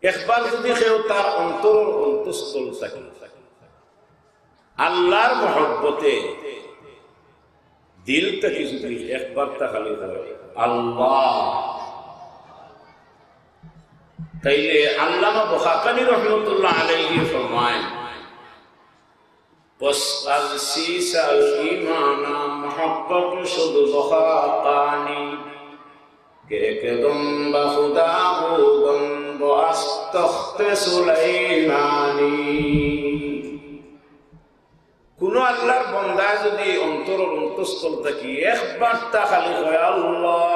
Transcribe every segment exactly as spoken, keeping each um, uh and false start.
একবার যদি কেউ তার অন্তরর অন্তঃস্থল থাকি আল্লাহর মহব্বতে দিল থাকি যদি একবার তা খালি করে আল্লাহ, তাইলে আল্লামা বখাকানি রহমতুল্লাহ আলাইহি ফরমায়, "پس از سیصل ایمانم محقق شد بخاقانی، که کدم به خدا بودم با از تخت سلیمانی۔" কুনু আল্লাহর বন্দায় যদি অন্তরর অন্তঃস্থল থাকি একবার তা খালি কয় আল্লাহ,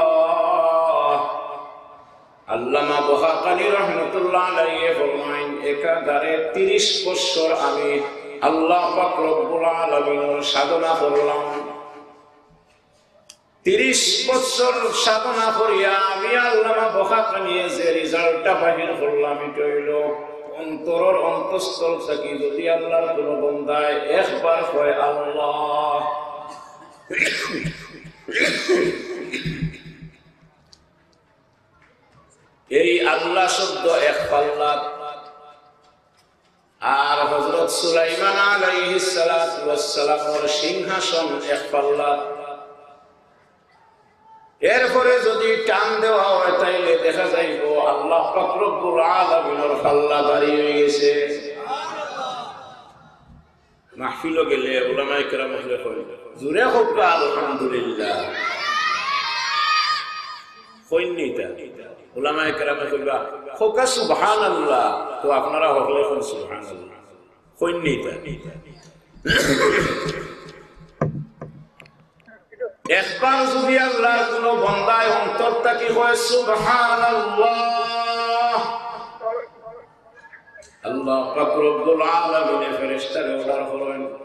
আল্লামা বখাকানি রহমতুল্লাহ আলাইহি ফরমাইন, "একাধারে তিরিশ বছর আমি আল্লাহ পাক রব্বুল আলামিনর সাধনা করলাম। তিরিশ বছর সাধনা করিয়া আমি আল্লামা বখাকানিয়ে যে রেজাল্টটা বাহির করলাম, ইটা অইলো অন্তরর অন্তঃস্থল থাকি যদি আল্লাহর কুনু বন্দায় একবার কয় আল্লাহ।" এই আল্লাহ শব্দ এক পাল্লাত, আর হযরত সুলাইমান আলাইহিস সালাতু ওয়াস সালামর সিংহাসন এক পাল্লাত। এরপরে যদি টান দেওয়া হয়, তাইলে দেখা যাইবো আল্লাহ পাক রব্বুল আলামিনর পাল্লা ভারী অই গেছে। মাহফিলো গেলে উলামায়ে কেরাম অকলে কইন, "জোরে কউক্কা আলহামদুলিল্লাহ।" কইন নি ইতা? উলামায়ে কেরামে কইবা, "কউক্কা সুবহানাল্লাহ।" তো আপনারা হকলে কইন সুবহানাল্লাহ। কইন নি ইতা? একবার যদি আল্লাহর কুনু বন্দায় অন্তর থাকি কয় সুবহানাল্লাহ, আল্লাহ পাক রব্বুল আলামিনে ফেরেশতারে অর্ডার করইন,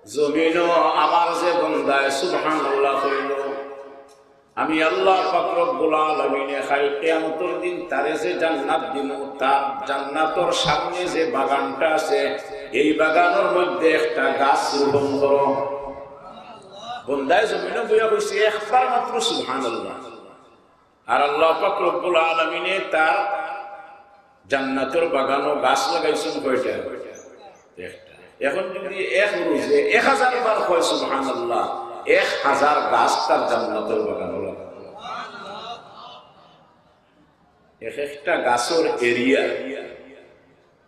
"জমিনো আমার যে বন্দায় সুবহানাল্লাহ কইলো, আমি আল্লাহ পাক রব্বুল আলামিনে কাইল কিয়ামতর দিন তারে যে জান্নাত দিমু, তার জান্নাতর সামনে যে বাগানটা আছে, এই বাগানর মধ্যে একটা গাছ রোপণ করো।" বন্দায় জমিনো বইয়া কইছে একবার মাত্র সুবহানাল্লাহ। আর আল্লাহ পাক রব্বুল আলামিনে তার জান্নাতর বাগানো গাছ লাগাইছইন কয়টা? একটা। এখন যদি এক রোজে এক হাজার বার কয় সুবহানাল্লাহ, এক হাজার গাছ তার জান্নাতর বাগানো লাগাইল। এক একটা গাছর এরিয়া।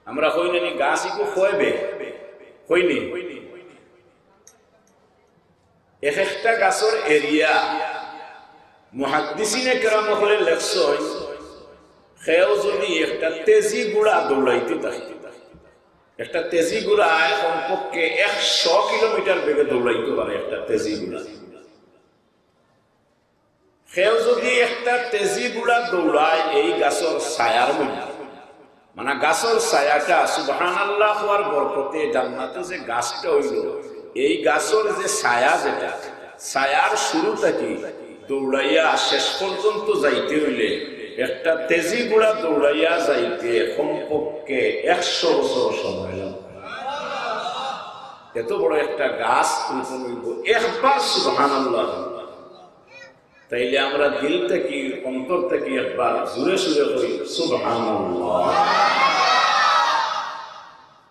আমরা কই না নি, গাছ ইগু কয় বে? কই নি? এক একটা গাছর এরিয়া। মুহাদ্দিসিনে কেরাম অকলে লেখছইন, কেউ যদি একটা তেজি ঘোড়া দৌড়াইতে থাকে, একটা তেজি ঘোড়ায় কমপক্ষে একশো কিলোমিটার বেগে দৌড়াইতে পারে একটা তেজি ঘোড়া। কেউ যদি একটা তেজি ঘোড়া দৌড়ায় এই গাছর ছায়ার মধ্যে, মানে গাছর ছায়াটা, সুবহানাল্লাহ কওয়ার বরকতে জান্নাতো যে গাছটা অইলো, এই গাছর যে ছায়া যেটা, ছায়ার শুরু থাকি দৌড়াইয়া শেষ পর্যন্ত যাইতে অইলে একটা তেজি ঘোড়া দৌড়াইয়া যাইতে কমপক্ষে একশো বছর সময় লাগে। এত বড় একটা গাছ রোপণ অইবো একবার সুবহানাল্লাহ। তাইলে আমরা দিল থাকি, অন্তর থাকি একবার জোরে সুরে কই, "সুবহানাল্লাহ।"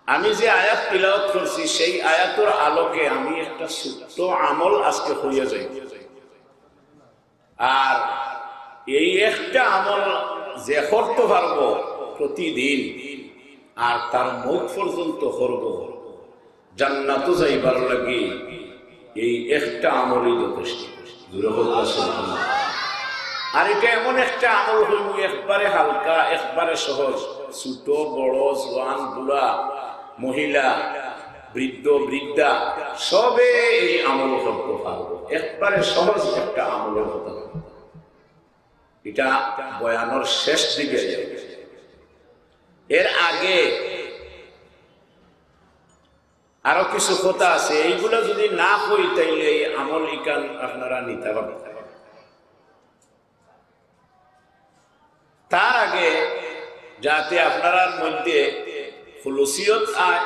আমি যে আয়াত তিলাওয়াত করছি, সেই আয়াতর আলোকে আমি একটা ছোট্ট আমল আজকে কইয়া যাই। আর এই একটা আমল যে করতে পারবো প্রতিদিন, আর তার মউত পর্যন্ত করবো, জান্নাতো যাইবার লাগি এই একটা আমলই যথেষ্ট। জোরে কউক্কা সুবহানাল্লাহ। আর ইটা এমন একটা আমল অইবো, একবারে হালকা, একবারে সহজ। ছোট, বড়, জোয়ান, বুড়া, মহিলা, বৃদ্ধ, বৃদ্ধা, সবে এই আমল করতে পারবো। একবারে সহজ একটা আমলর কথা। ইটা বয়ানর শেষ দিকে যাইবো। এর আগে আরো কিছু কথা আছে, এইগুলা যদি না কই, তাইলে এই আমল ইখান আপনারা নিতা পারবা না। তার আগে যাতে আপনারার মধ্যে খুলুসিয়ত আয়,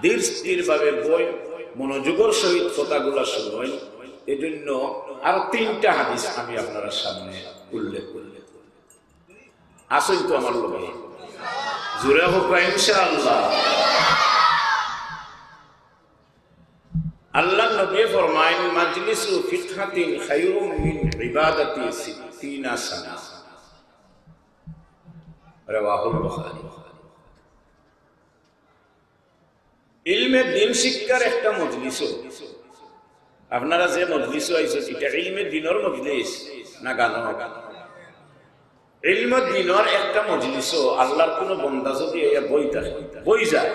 ধীর স্থিরভাবে বই মনোযোগর সহিত কথাগুলা শুনইন, এজন্য আরো তিনটা হাদিস আমি আপনারার সামনে উল্লেখ করলাম। আছইন তো আমার লগে? জোরে কউক্কা, ইনশাআল্লাহ। আল্লাহর নবী ফরমাইন, "মাজলিসু ফিকহাতিন খায়রুম মিন ইবাদাতি সিত্তিনা সানা।" রাওয়াহুল বুখারী। ইলমে দ্বীন শিক্ষার একটা মজলিসও, আপনারা যে মজলিসও আইছইন, ইটা ইলমে দ্বীনর মজলিস না গানর? ইলমে দ্বীনর একটা মজলিসও আল্লাহর কুনু বন্দা যুদি আইয়া বই থাকে, বই যায়,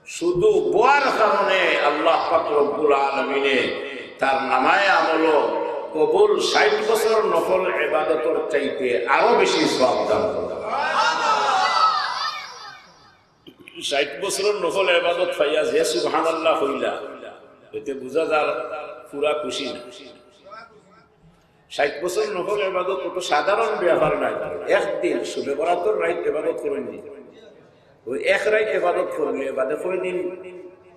শুধু বওয়ার কারণে আল্লাহ পাক রব্বুল আলামিনে তার নামায়ে আমলো কবুল ষাইট বছর নফল ইবাদতর চাইতে আরো বেশি সওয়াব দান করইন। ষাইট বছরর নফল ইবাদত পাইয়া যে সুবহানাল্লাহ কইলা, এতে বুঝা যার পুরা খুশি না। ষাইট বছর নফল ইবাদত অত সাধারণ ব্যাপার নায়। একদিন শবে বরাতর রাইত ইবাদত করইন নি, অউ এক রাইত ইবাদত করলে বাদে কয়দিন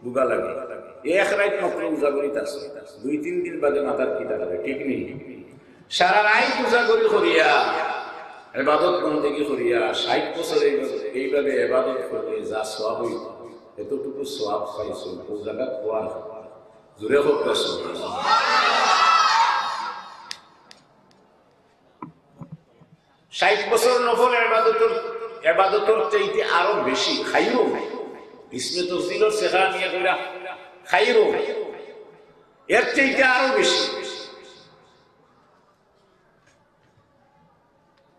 ভুগা লাগে? এই এক রাইত মাত্র উজাগরিত আছে, দুই তিন দিন বাদে মাথাত কিতা লাগে, ঠিক নি? সারা রাইত উজাগরি করিয়া, ইবাদত বন্দেগি করিয়া, ষাইট বছর এইভাবে, এইভাবে ইবাদত করলে যা সওয়াব অইতো, এতটুকু সওয়াব পাইছইন, অউ জাগাত পাওয়ার। জোরে কউক্কা সুবহানাল্লাহ। ষাইট বছর নফল ইবাদতর, ইবাদতর চাইতে আরো বেশি। খায়রুম, ইসমে তফজিলর শেখা নিয়া কইরা খায়রুম, এর চাইতে আরো বেশি।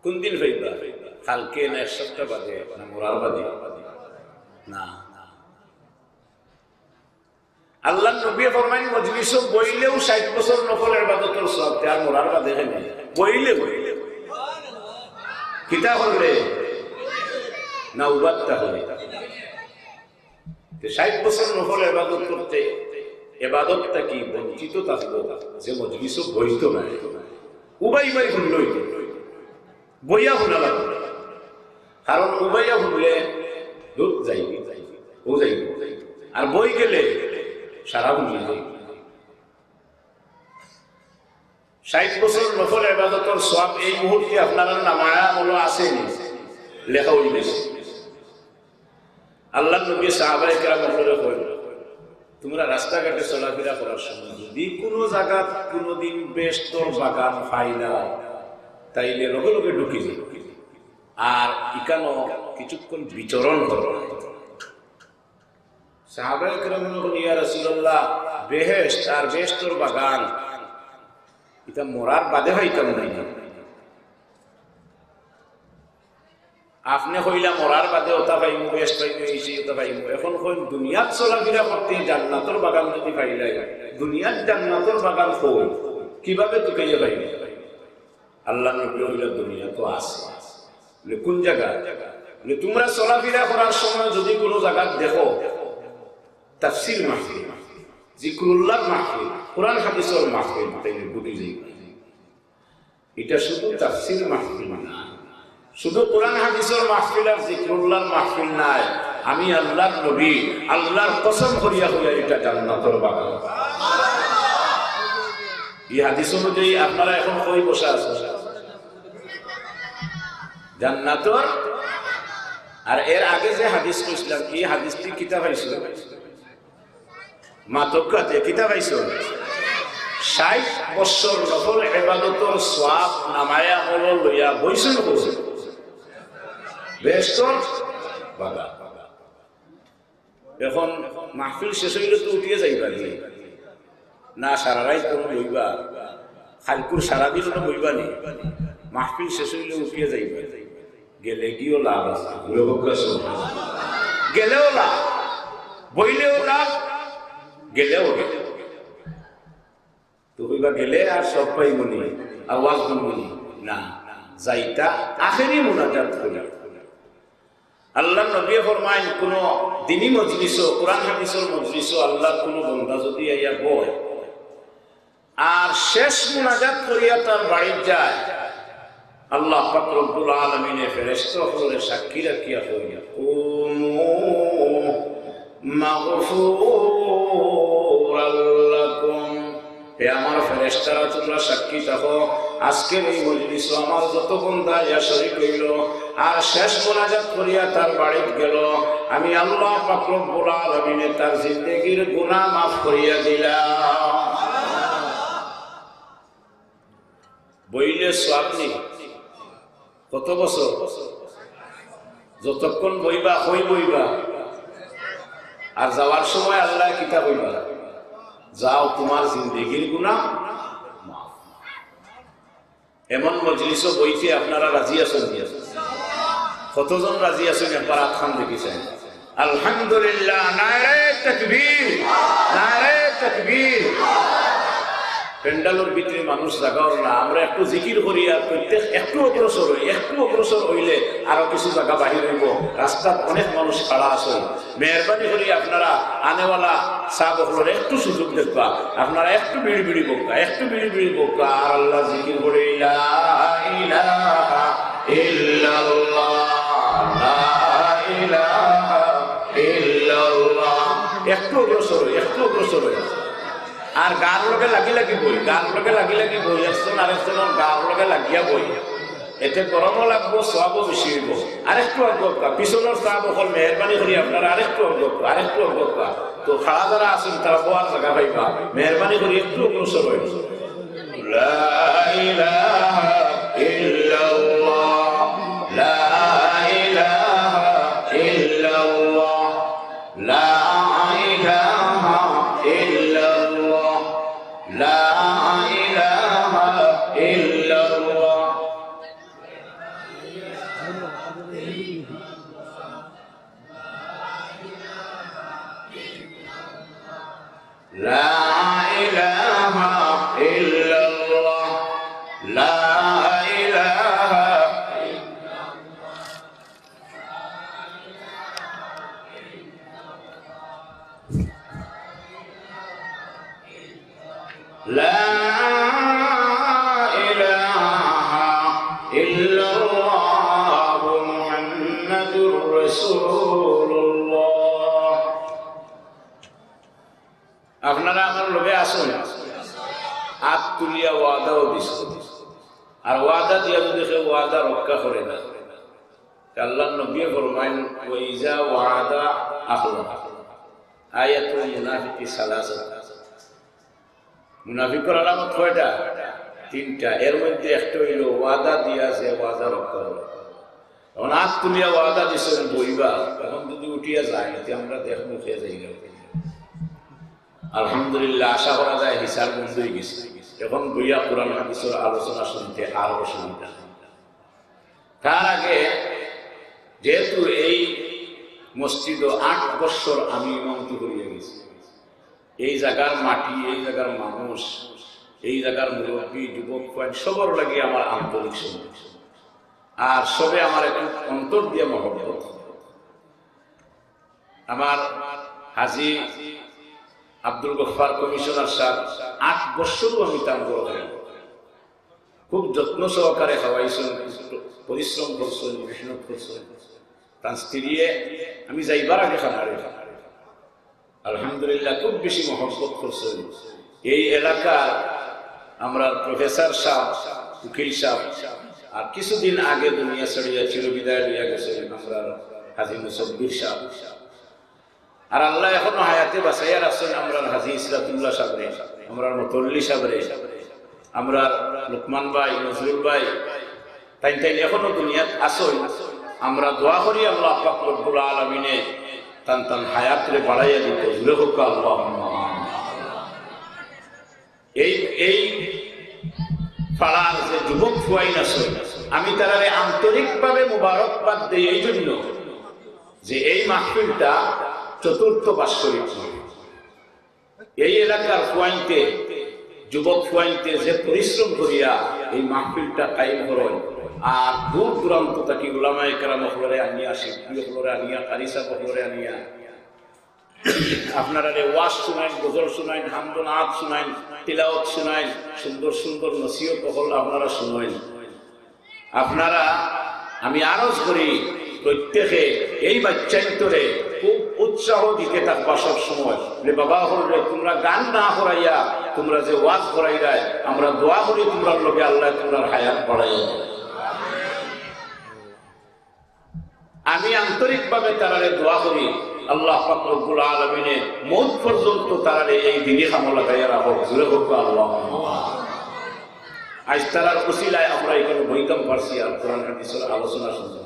কুনদিন পাইবা? কালকে না এক সপ্তাহ বাদে না মরার বাদে? না। আল্লাহর নবী ফরমাইন, মজলিসো বইলেও ষাইট বছর নফল ইবাদতর সওয়াব, তে আর মরার বাদে কেনে? বইলেও। কিতা করলে? না উবাত্তা হলে। তে ষাইট বছর নফল ইবাদত করতে, ইবাদত থাকি বঞ্চিত থাকবো যে মজলিসো বইতো নায়। উবাই উবাই হুনলে অইতো। বইয়া হুনা লাগবো। কারণ উবাইয়া হুনলে দূর যাইবো, অউ যাইবো। আর বই গেলে সারা হুনিয়া যাইবো। ষাইট বছর নফল ইবাদতর সওয়াব এই মুহূর্তে আপনারার নামায়ে আমলো আছে নি? লেখা অই গেছে। আল্লাহর নবী সাহাবায়ে কেরাম অকলরে কইন, তুমরা রাস্তাঘাটে চলাফিরা করার সময় যুদি কুনু জাগাত কুনুদিন বেহেস্তর বাগান পাইলাও, তাইলে লগে লগে ঢুকি যাও। আর ইকানো কিছুক্ষণ বিচরণ করো। সাহাবায়ে কেরাম বলেন, "ইয়া রাসূলুল্লাহ, বেহেশত আর বেহেশতর বাগান, ইটা মরার বাদে পাইতাম নায়।" আপনে কইলা, "মরার বাদে অতা পাইমু, বেহেশত পাইমু, এই সেই অতা পাইমু।" এখন কইন, দুনিয়াত চলাফিরা করতে জান্নাতর বাগান যুদি পাইলাই, দুনিয়াত জান্নাতর বাগান কই? কিভাবে তুকাইয়া পাইমু? আল্লাহর নবী কইলা, "দুনিয়াত আছে।" বলে, "কুন জাগাত?" বলে, "তুমরা চলাফিরা করার সময় যুদি কুনু জাগাত দেখো, তাফসীর মাহফিল, জিকরুল্লাহর মাহফিল, কোরআন হাদিসর মাহফিল, তাইলে ঢুকি যাইবা।" ইটা শুধু তাফসীর মাহফিল নায়, শুধু কোরআন হাদিসর মাহফিল আর জিকরুল্লাহর মাহফিল নায়। আমি আল্লাহর নবী, আল্লাহর কসম করিয়া কইয়ার, ইটা জান্নাতর বাগান। ই হাদিস অনুযায়ী আপনারা এখন কই বসা আছইন? জান্নাতর। আর এর আগে যে হাদিস কইছিলাম, ই হাদিসটি কিতা পাইছো? মাতক্কাতে কিতা পাইছো? ষাইট বছর নফল ইবাদতর সওয়াব নামায়ে আমল লইয়া বইছইন কই? বেহেশতর বাগান। এখন মাহফিল শেষ অইলে তো উঠিয়া যাইবা নি? না, সারা রাইত কুনু বইবা? কাইলকুর সারাদিন কুনু বইবা নি? মাহফিল শেষ অইলে উঠিয়া যাইবা। গেলেগিও লাভ আছে। জোরে কউক্কা সুবহানাল্লাহ। গেলেও লাভ, বইলেও লাভ, গেলেও লাভ। তো কইবা গেলে আর সব পাইমু নি, আর ওয়াজ হুনমু নি? না, যাইতা আখেরি মুনাজাত করি। আল্লাহর নবী ফরমাইন, কুনু দ্বীনি মজলিসো, কোরআন হাদিসর মজলিসো আল্লাহর কুনু বন্দা যুদি আইয়া বয়, আর শেষ মুনাজাত করিয়া তার বাড়িত যায়, আল্লাহ পাক রব্বুল আলামিনে ফেরেশতা অকলরে সাক্ষী রাখিয়া কইন, "কুমু মাগফুরাল লাকুম।" হে আমার ফেরেশতা ফেরেশতারা, তুমরা সাক্ষী থাকো, আজকের এই মজলিসো আমার যত বন্দা আইয়া শরিক অইলো, আর শেষ মোনাজাত করিয়া তার বাড়িত গেলো, আমি আল্লাহ পাক রব্বুল আলামিনে তার জিন্দেগির গুনাহ মাফ করিয়া দিলাম। বইলে সওয়াব নি? কত বছর? যতক্ষণ বইবা, কই বইবা? আর যাওয়ার সময় আল্লায় কিতা কইবা? যাও, তুমার জিন্দেগির গুনাহ মাফ। এমন মজলিসো বইতে আপনারা রাজি আছইন নি? কতজন রাজি আছইন, একবার আতখান দেখি চাই। আলহামদুলিল্লাহ, নারায়ে তাকবীর, নারায়ে তাকবীর। প্যান্ডেলর ভিতরে মানুষ জাগা অর না, আমরা একটু জিকির করি আর প্রত্যেক একটু অগ্রসর অই, একটু অগ্রসর অইলে আরো কিছু জাগা বাহির অইবো। রাস্তাত অনেক মানুষ খাড়া আছইন, মেহেরবানি করি আপনারা আনেওয়ালা সাব অকলরে একটু সুযোগ দেউক্কা, আপনারা একটু বিড়বিড়ি বউক্কা, একটু বিড়বিড়ি বউক্কা, আর আল্লার জিকির করি, লা ইলাহা ইল্লাল্লাহ, লা ইলাহা ইল্লাল্লাহ। একটু অগ্রসর অই, একটু অগ্রসর অই। আর গার লগে লাগি লাগি বই, গার লগে লাগি লাগি বই, একজন আরেকজনর গার লগে লাগিয়া বই। এতে গরমও লাগবো, সওয়াবও বেশি অইবো। আরেকটু আগে অউক্কা, পিছনর সাব অকল মেহেরবানি করি আপনারা আরেকটু আগে অউক্কা, আরেকটু আগে অউক্কা। তো খাড়া যারা আছইন, তারা বওয়ার জাগা পাইবা। মেহেরবানি করি একটু অগ্রসর অইন। লা ইলাহা ইল্লাল্লাহ, লা ইলাহা ইল্লাল্লাহ, লা ইলাহা ইল্লাল্লাহ, লা ইলাহা ইল্লাল্লাহ। لا إله إلا الله. لا إله إلا الله. لا إله إلا الله محمد رسول الله. আপনারা আমার লগে আছইন, আত তুলিয়া ওয়াদাও দিছইন। আর ওয়াদা দিয়া যদি কেউ ওয়াদা রক্ষা করে না, আল্লাহর নবীয়ে ফরমাইন, "ওয়া ইজা ওয়াদা আখলাফা।" আয়াতুল মুনাফিকি সালাসা। মুনাফিকর আলামত কয়টা? তিনটা। এর মধ্যে একটা অইলো ওয়াদা দিয়া যে ওয়াদা রক্ষা করে। এখন আত তুলিয়া ওয়াদা দিছইন বইবা, এখন যদি উঠিয়া যায়, এতে আমরা দেখমু কে যাইগা। আলহামদুলিল্লাহ, আশা করা যায় হিসাব বন্ধ অইগেছে। এখন বইয়া কোরআন হাদিসর আলোচনা শুনতে আর অসুবিধা নাই। তার আগে যেহেতু এই মসজিদো আট বৎসর আমি ইমামতি করিয়া গেছি, এই জাগার মাটি, এই জাগার মানুষ, এই জাগার মুরব্বি, যুবক পুয়াইন, সবর লাগি আমার আন্তরিক সম্মান। আর সবে আমার একটু অন্তর দিয়া মহব্বত। আমার হাজী আব্দুল গফফার কমিশনার সাব আট বৎসরও আমি তান ঘরো খাই। খুব যত্ন সহকারে খাওয়াইছইন, পরিশ্রম করছইন, মেহনত করছইন। তান স্ত্রীয়ে আমি যাইবার আগে খানারে, আলহামদুলিল্লাহ, খুব বেশি মহব্বত করছইন। এই এলাকার আমরার প্রফেসর সাব, উকিল সাব, আর কিছুদিন আগে দুনিয়া ছাড়িয়া চিরবিদায় লইয়া গেছইন আমরার হাজী মুসব্বির সাব। আর আল্লায় এখনো হায়াতে বাঁচাইয়া রাখছইন আমরার হাজী ইসরাতুল্লাহ সাবরে, আমরার মুতল্লি সাবরে, আমরার লুকমান ভাই, নজরুল ভাই, তাইন তাইন এখনো দুনিয়াত আছইন। আমরা দোয়া করি আল্লাহ পাক রব্বুল আলামিনে তান তান হায়াতরে বাড়াইয়া দিতো। জোরে কউক্কা আল্লাহুম্মা আমিন। এই, এই পাড়ার যে যুবক পুয়াইন আছইন, আমি তারারে আন্তরিকভাবে মুবারকবাদ দেই এই জন্য যে এই মাহফিলটা চতুর্থ বাৎসরিক মাহফিল। এই এলাকার পুয়াইন্তে, যুবক পুয়াইন্তে যে পরিশ্রম করিয়া এই মাহফিলটা কায়েম করইন, আর দূর দূরান্ত থাকি উলামায়ে কেরাম অকলরে আনিয়া, শিল্পী অকলরে আনিয়া, কারি সাব অকলরে আনিয়া, আপনারারে ওয়াজ শুনাইন, গজল শুনাইন, হামদ নাত শুনাইন, তিলাওয়াত শুনাইন, সুন্দর সুন্দর নসিহত অকল আপনারা শুনাইন। আপনারা, আমি আরজ করি, প্রত্যেকে এই বাচ্চাইন্তরে খুব উৎসাহ দিতে থাকবা সব সময়। যে বাবা অকলরে, তুমরা গান না করাইয়া তুমরা যে ওয়াজ করাইরায়, আমরা দোয়া করি তুমরার লগে আল্লায় তুমরার হায়াত বাড়াইয়া দেউক। আমি আন্তরিকভাবে তারারে দোয়া করি, আল্লাহ পাক রব্বুল আলামিনে মউত পর্যন্ত তারারে এই দিনি কামো লাগাইয়া রাখউক। জোরে কউক্কা আল্লাহ। আইজ তারার উসিলায় আমরা ইখানো বইতাম পারছি আর কোরআন হাদিসর আলোচনা শুনতাম পারছি।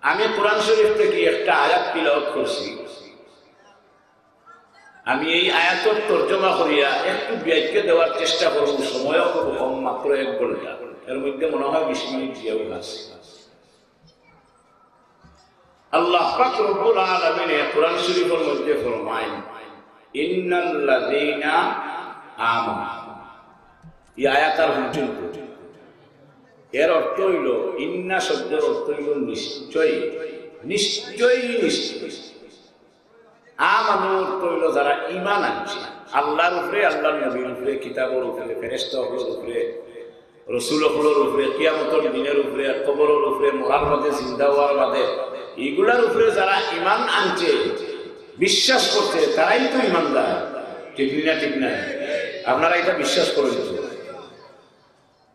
আমি কোরআন শরীফ থাকি একটা আয়াত তিলাওয়াত করছি। আমি এই আয়াতর তর্জমা করিয়া একটু ব্যাখ্যা দেওয়ার চেষ্টা করমু, সময়ও খুব কম, মাত্র এক ঘন্টা, এর মধ্যে মনে হয় বিশ মিনিট দিয়াও আছে। আল্লাহ পাক রব্বুল আলামিনে কোরআন শরীফর মধ্যে ফরমাইন, "ইন্নাল্লাযীনা আমানু।" এই আয়াত আর হুনছইন তো? এর অর্থ অইলো, ইন্না শব্দর অর্থ অইলো নিশ্চয়ই, নিশ্চয়ই, নিশ্চয়ই। আমানু অর্থ অইলো যারা ঈমান আনছে আল্লাহর উপরে, আল্লাহর নবীর উপরে, কিতাবর উপরে, ফেরেশতা অকলর উপরে, রসুল অকলর উপরে, কিয়ামতর দিনর উপরে, কবরর উপরে, মরার বাদে, জিন্দা অওয়ার বাদে, ইগুলার উপরে যারা ঈমান আনছে, বিশ্বাস করছে, তারাই তো ঈমানদার। ঠিক নি না? ঠিক না? আপনারা ইটা বিশ্বাস করইন তো?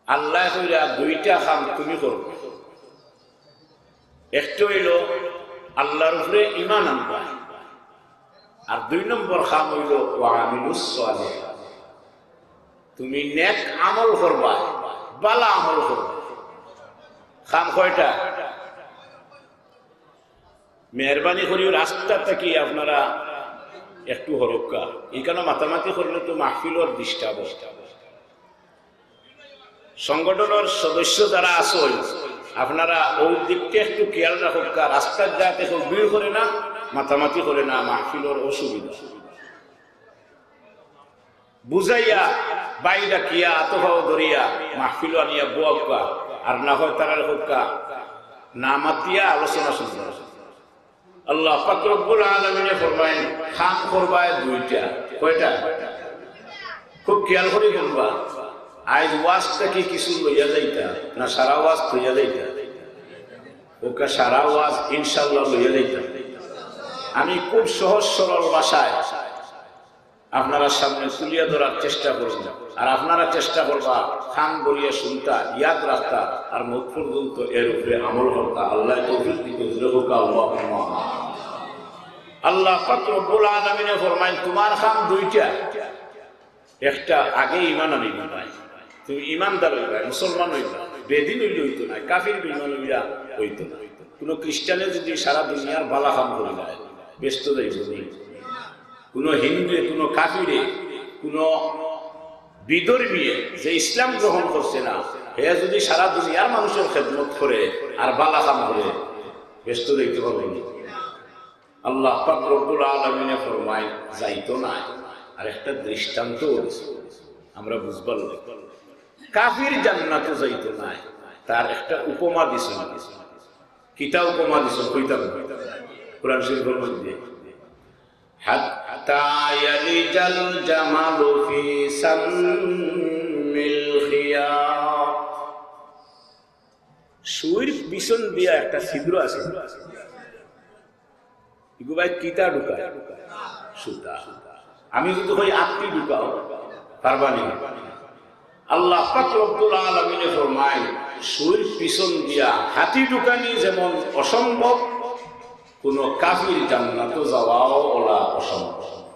আল্লায় কইরা দুইটা কাম তুমি করবায়। একটা অইলো আল্লাহর উপরে ঈমান আনবায়, আর দুই নম্বর কাম অইলো ওয়া আমিলুস সালিহাত, তুমি নেক আমল করবায়, ভালা আমল করবায়। কাম কয়টা? মেহেরবানি করি রাস্তা থাকি আপনারা একটু হরউক্কা, ইখানো মাতামাতি করলে তো মাহফিলর disturb অয়। সংগঠনর সদস্য যারা আছইন, আপনারা অউ দিকটা একটু খেয়াল রাখউক্কা, রাস্তাত যাতে কেউ ভিড় করে না, মাতামাতি করে না, মাহফিলর অসুবিধা। বুঝাইয়া, বাই ডাকিয়া, আতো পাও ধরিয়া, মাহফিলো আনিয়া বওয়াউক্কা, আর না হয় তারারে কউক্কা, না মাতিয়া আলোচনা শুনতা। আল্লাহ পাক রব্বুল আলামিনে ফরমাইন, কাম করবায় দুইটা। কয়টা? খুব খেয়াল করি হুনবা। আইজ ওয়াজ থাকি কিছু লইয়া যাইতা, না সারা ওয়াজ লইয়া যাইতা? কউক্কা সারা ওয়াজ ইনশাআল্লাহ লইয়া যাইতা। আমি খুব সহজ সরল ভাষায় আপনারার সামনে তুলিয়া ধরার চেষ্টা করমু। আর আপনারা চেষ্টা করবা কান ভরিয়া শুনতা, ইয়াদ রাখতা, আর মউত পর্যন্ত এর উপরে আমল করতা। আল্লায় তৌফিক দিতা, জোরে কউক্কা আল্লাহুম্মা আমিন। আল্লাহ পাক রব্বুল আলামিনে ফরমাইন, তুমার কাম দুইটা, একটা আগে ঈমান আনিবায়, তুমি ঈমানদার অইবায়, মুসলমান অইবায়, বেদিন অইলে অইতো নায়, কাফির বেঈমান অইলে অইতো নায়। কুনু খ্রিস্টানে যুদি সারা দুনিয়ার ভালা কাম করি যায়, বেহেস্তো যাইবো নি? কুনু হিন্দুয়ে, কুনু কাফিরে, কুনু বিধর্মীয়ে যে ইসলাম গ্রহণ করছে না, হে যুদি সারা দুনিয়ার মানুষর খেদমত করে আর ভালা কাম করে, বেহেস্তো যাইতো পারবো নি? আল্লাহ পাক রব্বুল আলামিনে ফরমাইন, যাইতো নায়। আর একটা দৃষ্টান্ত দিছে, আমরা বুঝবার লাগি। কাফির জান্নাতো যাইতো নায়, তার একটা উপমা দিছে। কিতা উপমা দিছে? কইতাম কোরআন শরীফর মধ্যে, "হাত্তা ইয়ালিজাল জামালু ফি সাম্মিল খিয়াত।" সুইর পিছন দিয়া একটা ছিদ্র আছে, ইগু বায় কিতা ঢুকায়? সুতা। আমি যুদি কই আত্তি ঢুকাও, পারবা নি? আল্লাহ পাক রব্বুল আলামিনে ফরমাইন, সুইর পিছন দিয়া হাতি ঢুকানি যেমন অসম্ভব, কুনু কাফির জান্নাতো যাওয়াও অলা অসম্ভব।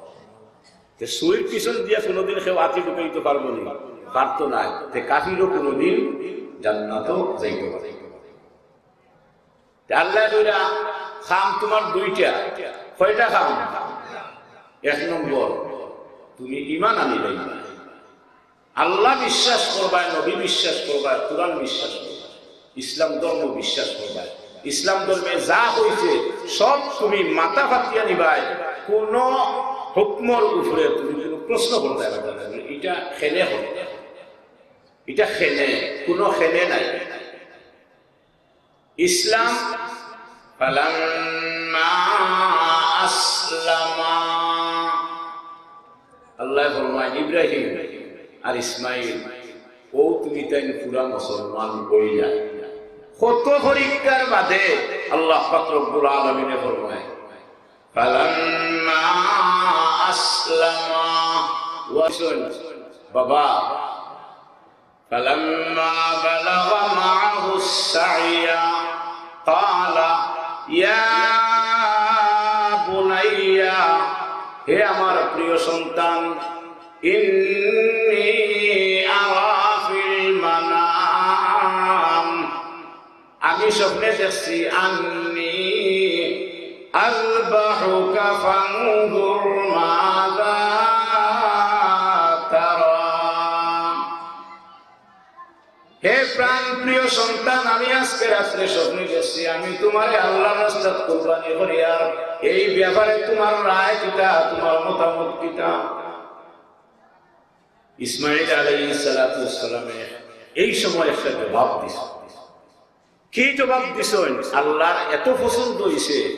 তে সুইর পিছন দিয়া কুনুদিন কেউ আত্তি ঢুকাইতো পারবো নি? পারতো নায়। তে কাফিরও কুনুদিন জান্নাতো যাইতো পারে। তে আল্লায় কইরা, কাম তুমার দুইটা। কয়টা কাম? এক নম্বর, তুমি ঈমান আনিলাইবা, আল্লাহ বিশ্বাস করবায়, নবী বিশ্বাস করবায়, কুরআন বিশ্বাস করবায়, ইসলাম ধর্ম বিশ্বাস করবায়। ইসলাম ধর্মে যা কইছে সব তুমি মাথা পাতিয়া নিবায়, কুনু হুকমর উপরে তুমি কুনু প্রশ্ন করতায় পারতায় নায়। ইটা খেনে করতায়, ইটা খেনে, কুনু খেনে নাই। ইসলাম, ফালাম্মা আসলামা, আল্লায় ফরমাইন, ইব্রাহিম আর ইসমাইল, অউ তুমি তাইন পুরা মুসলমান অইলা। কত পরীক্ষার বাদে আল্লাহ পাক রব্বুল আলামিনে ফরমায়, "ফালাম্মা আসলামা", ওয়া-, বাবা, "ফালাম্মা বালাগা মাআহুস সাইয়া ক্বালা ইয়া বুনাইয়া", হে আমার প্রিয় সন্তান, "ইন্নী আরা ফিল মানাম", আমি স্বপ্নে দেখছি, "আন্নী আযবাহুকা ফানজুর মাযা তারা।" হে প্রাণ প্রিয় সন্তান, আমি আজকে রাত্রে স্বপ্নে দেখছি, আমি তোমারে আল্লাহর রাস্তাত কুরবানি করিয়ার, এই ব্যাপারে তোমার রায় কিতা, তোমার মতামত কিতা? ইসমাইল আলাইহিস সালাতু ওয়াস সালামে এই সময় একটা জবাব দিছে। কি জবাব দিছইন? আল্লাহর এত পছন্দ হইছে,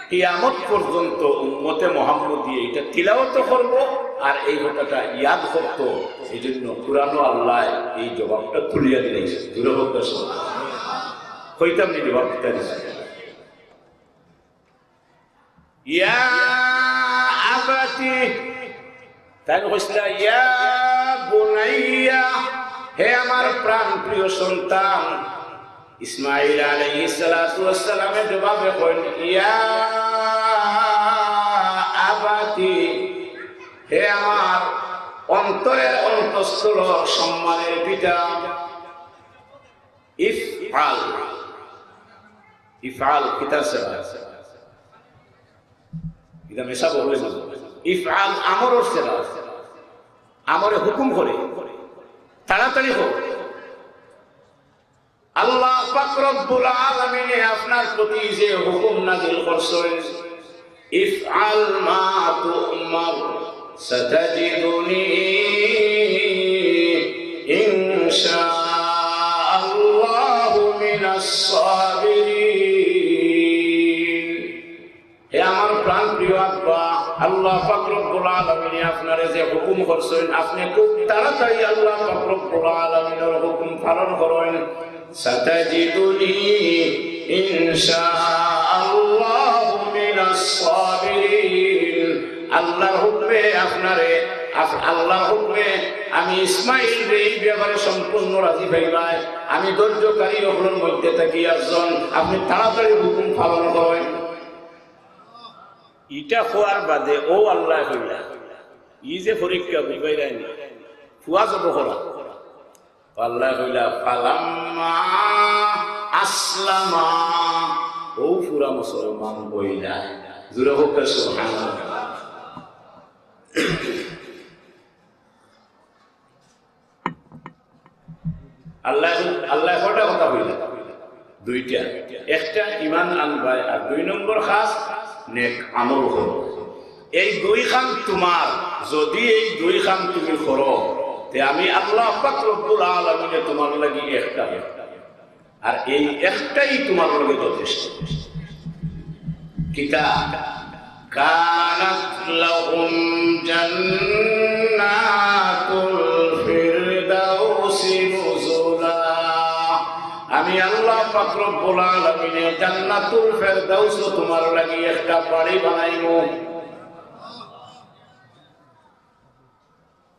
কিয়ামত পর্যন্ত উম্মতে মোহাম্মদী এটা তিলাওয়াত করব আর এই কথাটা ইয়াদ করত। এই জন্য কোরআনও আল্লাহ এই জবাবটা তুলিয়া দিলাইছে। জোরে হোক না, সুবহানাল্লাহ। কইতাম নি জবাব দিতে দিছে। ইয়া আবাতি, তাই কইছিলা, ইয়া বুনাইয়া, হে আমার প্রাণ প্রিয় সন্তান। ইসমাইল আলাইহিস সালাতু ওয়াস সালামে জবাবে কইন, ইয়া আবাতি, হে আমার অন্তরের অন্তঃস্থল, সম্মানের পিতা। ইফআল, ইফআল কিতার সেরা? ইটা মেশা বললে না। ইফআল আমরর সেরা, আমরে হুকুম করে, তাড়াতাড়ি হোক। আল্লাহ পাক রব্বুল আলামিনে আপনার প্রতি যে হুকুম নাজিল করছেন, ইফআল মা তু'মার, সাতাজিদুনি ইনশাআল্লাহু মিনাস সাবিরিন। হে আমার প্রাণ প্রিয় আব্বা, আল্লাহ পাক রব্বুল আলামিনে আপনারে যে হুকুম করছেন, আপনি খুব তাড়াতাড়ি আল্লাহ পাক রব্বুল আলামিনের হুকুম পালন করেন। সাতাজিদুনি ইনশাআল্লাহু মিনাস সাবিরিন। আল্লাহর হুকুমে আপনারে, আপ-, আল্লাহর হুকুমে আমি ইসমাইলরে এই ব্যাপারে সম্পূর্ণ রাজি পাইবায়। আমি ধৈর্যকারী অকলর মধ্যে থাকি একজন, আপনি তাড়াতাড়ি হুকুম পালন করেন। ইটা কওয়ার বাদে অউ আল্লায় কইলা, ই যে পরীক্ষা বুঝবায় নি, ফুয়া জব করা। আল্লায় কইলা, "ফালাম্মা আসলামা", অউ পুরা মুসলমান অইলা। জোরে হোক সুবহানাল্লাহ। আল্লায়, আল্লায় কয়টা কথা কইলা? দুইটা। একটা ইমান আনবায়, আর দুই নম্বর কাজ নেক আমল করো। এই দুই কাম তোমার, যদি এই দুই কাম তুমি করো, তে আমি আল্লাহ পাক রব্বুল আলামিনে তোমার লাগি একটা, আর এই একটাই তোমার লাগি যথেষ্ট। কিতা? কানাত লাহুম জান্নাতুল ফিরদাউসি নুজুলা। আমি আল্লাহ পাক রব্বুল আলামিনে জান্নাতুল ফেরদাউসো তোমার লাগি একটা বাড়ি বানাইমু।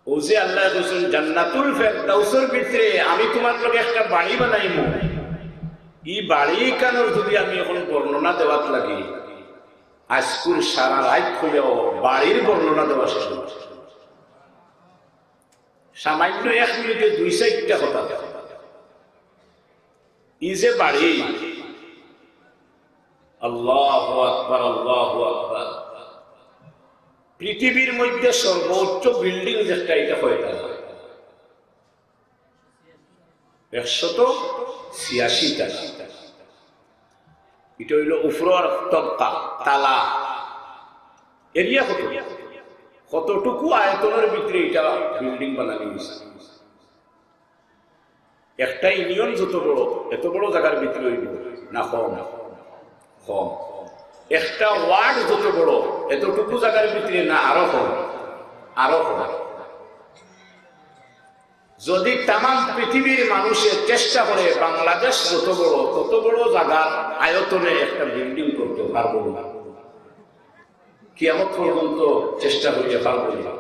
অউ যে আল্লায় কইছইন, "জান্নাতুল ফেরদাউসর ভিতরে আমি তোমার লাগি একটা বাড়ি বানাইমু।" ই বাড়ি কানোর যদি আমি এখন বর্ণনা দেওয়াত লাগি, আইজকুর সারা রাইত কইয়াও বাড়ির বর্ণনা দেওয়া শেষ অইতো না। সামান্য এক মিনিটে দুই চাইরটা কথা। ই যে বাড়ি, আল্লাহু আকবার, আল্লাহু আকবার। পৃথিবীর মধ্যে সর্বোচ্চ বিল্ডিং যেটা, ইটা কয়টা? একশত ছিয়াশি তালা। ইটা অইলো উপরর তবকা, তালা। এরিয়া কত? কতটুকু আয়তনের ভিতরে ইটা বিল্ডিং বানানি অইছে? একটা ইউনিয়ন যত বড়, এত বড় জাগার ভিতরে অইবো না কম? কম। একটা ওয়ার্ড যত বড়, এতটুকু জাগার ভিতরে না আরো কম? আরো কম। যদি তামাম পৃথিবীর মানুষে চেষ্টা করে বাংলাদেশ যত বড়, তত বড় জাগার আয়তনে একটা বিল্ডিং করতে পারবো না, কিয়ামত পর্যন্ত চেষ্টা করতে পারবো না।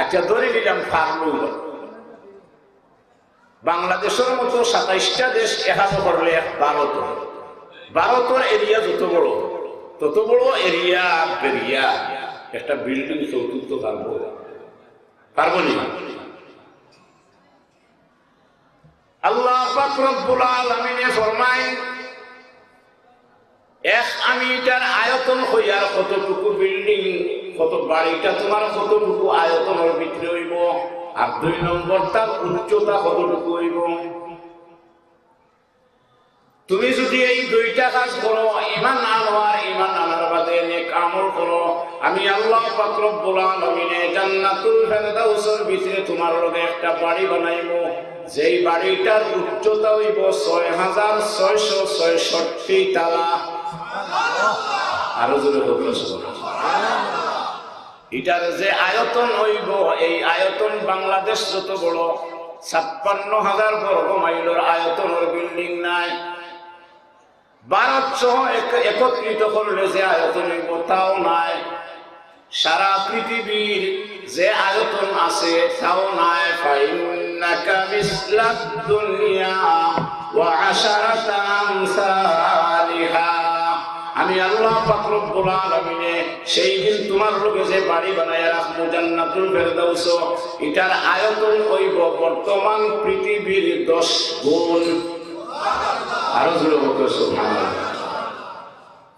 আচ্ছা, ধরে নিলাম পারলো। বাংলাদেশের মতো সাতাইশটা দেশ এখানো করলে ভারত, ভারতের এরিয়া যত বড়, তত বড় এরিয়া বেরিয়া একটা বিল্ডিং কেউ তুলতে পারবো? পারবো নি? আল্লাহ পাক রব্বুল আলামিনে ফরমায়, এক আমি ইটার আয়তন কইয়ার কতটুকু বিল্ডিং, কত বাড়িটা তোমার কতটুকু আয়তনের ভিতরে অইবো, আর দুই নম্বর তার উচ্চতা কতটুকু অইবো। তুমি যদি এই দুইটা কাজ করো, ঈমান আনো আর ঈমান আনার বাদে নেক আমল করো, আমি আল্লাহ পাক রব্বুল আলামিনে জান্নাতুল ফেরদাউসের ভিতরে তোমার লগে একটা বাড়ি বানাইমু, যেই বাড়িটার উচ্চতা অইবো ছয় হাজার ছয়শো ছয়ষট্টি তালা। আরো জোরে কইবেন, সুবহানাল্লাহ। ইটার যে আয়তন অইবো, এই আয়তন বাংলাদেশ যত বড়, ছাপ্পান্ন হাজার বর্গ মাইলর আয়তনর বিল্ডিং নায়। ভারত সহ এক-, একত্রিত করলে যে আয়তন অইবো, তাও নায়। সারা পৃথিবীর যে আয়তন আছে, তাও নায়। ফাইন্নাকা মিসলাদ দুনিয়া ওয়া আশারাতা আমসালিহা। আমি আল্লাহ পাক রব্বুল আলামিনে সেই দিন তোমার লগে যে বাড়ি বানাইয়া রাখমু জান্নাতুল ফেরদাউস, ইটার আয়তন অইবো বর্তমান পৃথিবীর দশ গুণ। আরো জোরে বলতে, সুবহানাল্লাহ।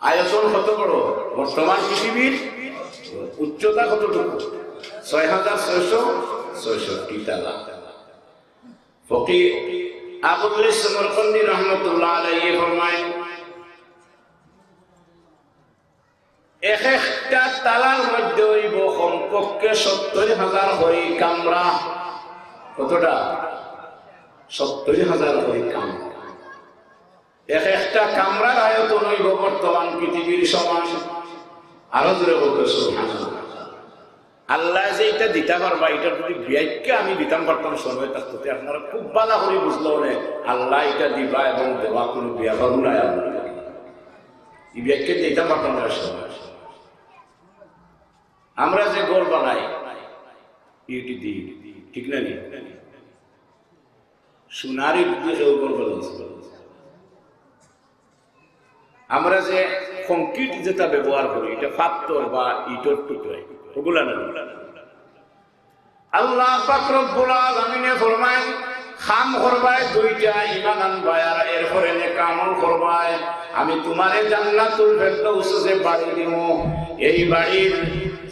আয়তন কত বড়? বর্তমান পৃথিবীর উচ্চতা কতটুকু? ছয় হাজার ছয়শো ছয়ষট্টি তালা। ফকির আবুল সমরকন্দি রহমতুল্লাহ আলাইহি ফরমায়, এক একটা তালার মধ্যে অইবো কমপক্ষে সত্তর হাজার করি কামরা। কতটা? সত্তর হাজার করি কামরা। এক একটা কামরার আয়তন অইবো বর্তমান পৃথিবীর সমান। আরো জোরে বলতে, সুবহানাল্লাহ। আল্লাহ যে ইটা দিতা পারবা, ইটা যদি বিয়াইক্কা আমি দিতাম পারতাম সময় থাকতে, তে আপনারা খুব ভালা করি বুঝলো নে, আল্লাহ ইটা দিবা এবং দেওয়া কোনো ব্যাপারও নায়। আমরা ই বিয়াইক্কা দিতাম পারতাম না সময়। আমরা যে ঘর বানাই, ইট দি, ঠিক না নি? সোনার ইট দি কেউ ঘর বানাইছে। আমরা যে কংক্রিট যেটা ব্যবহার করি, ইটা পাথর বা ইটর টুকরা, ওগুলা না। আল্লাহ পাক রব্বুল আলামিনে ফরমায়, কাম করবায় দুইটা, ঈমান আনবায় আর এরপরে নেক আমল করবায়। আমি তোমারে জান্নাতুল ফেরদাউস যে বাড়ি দিমু, এই বাড়ির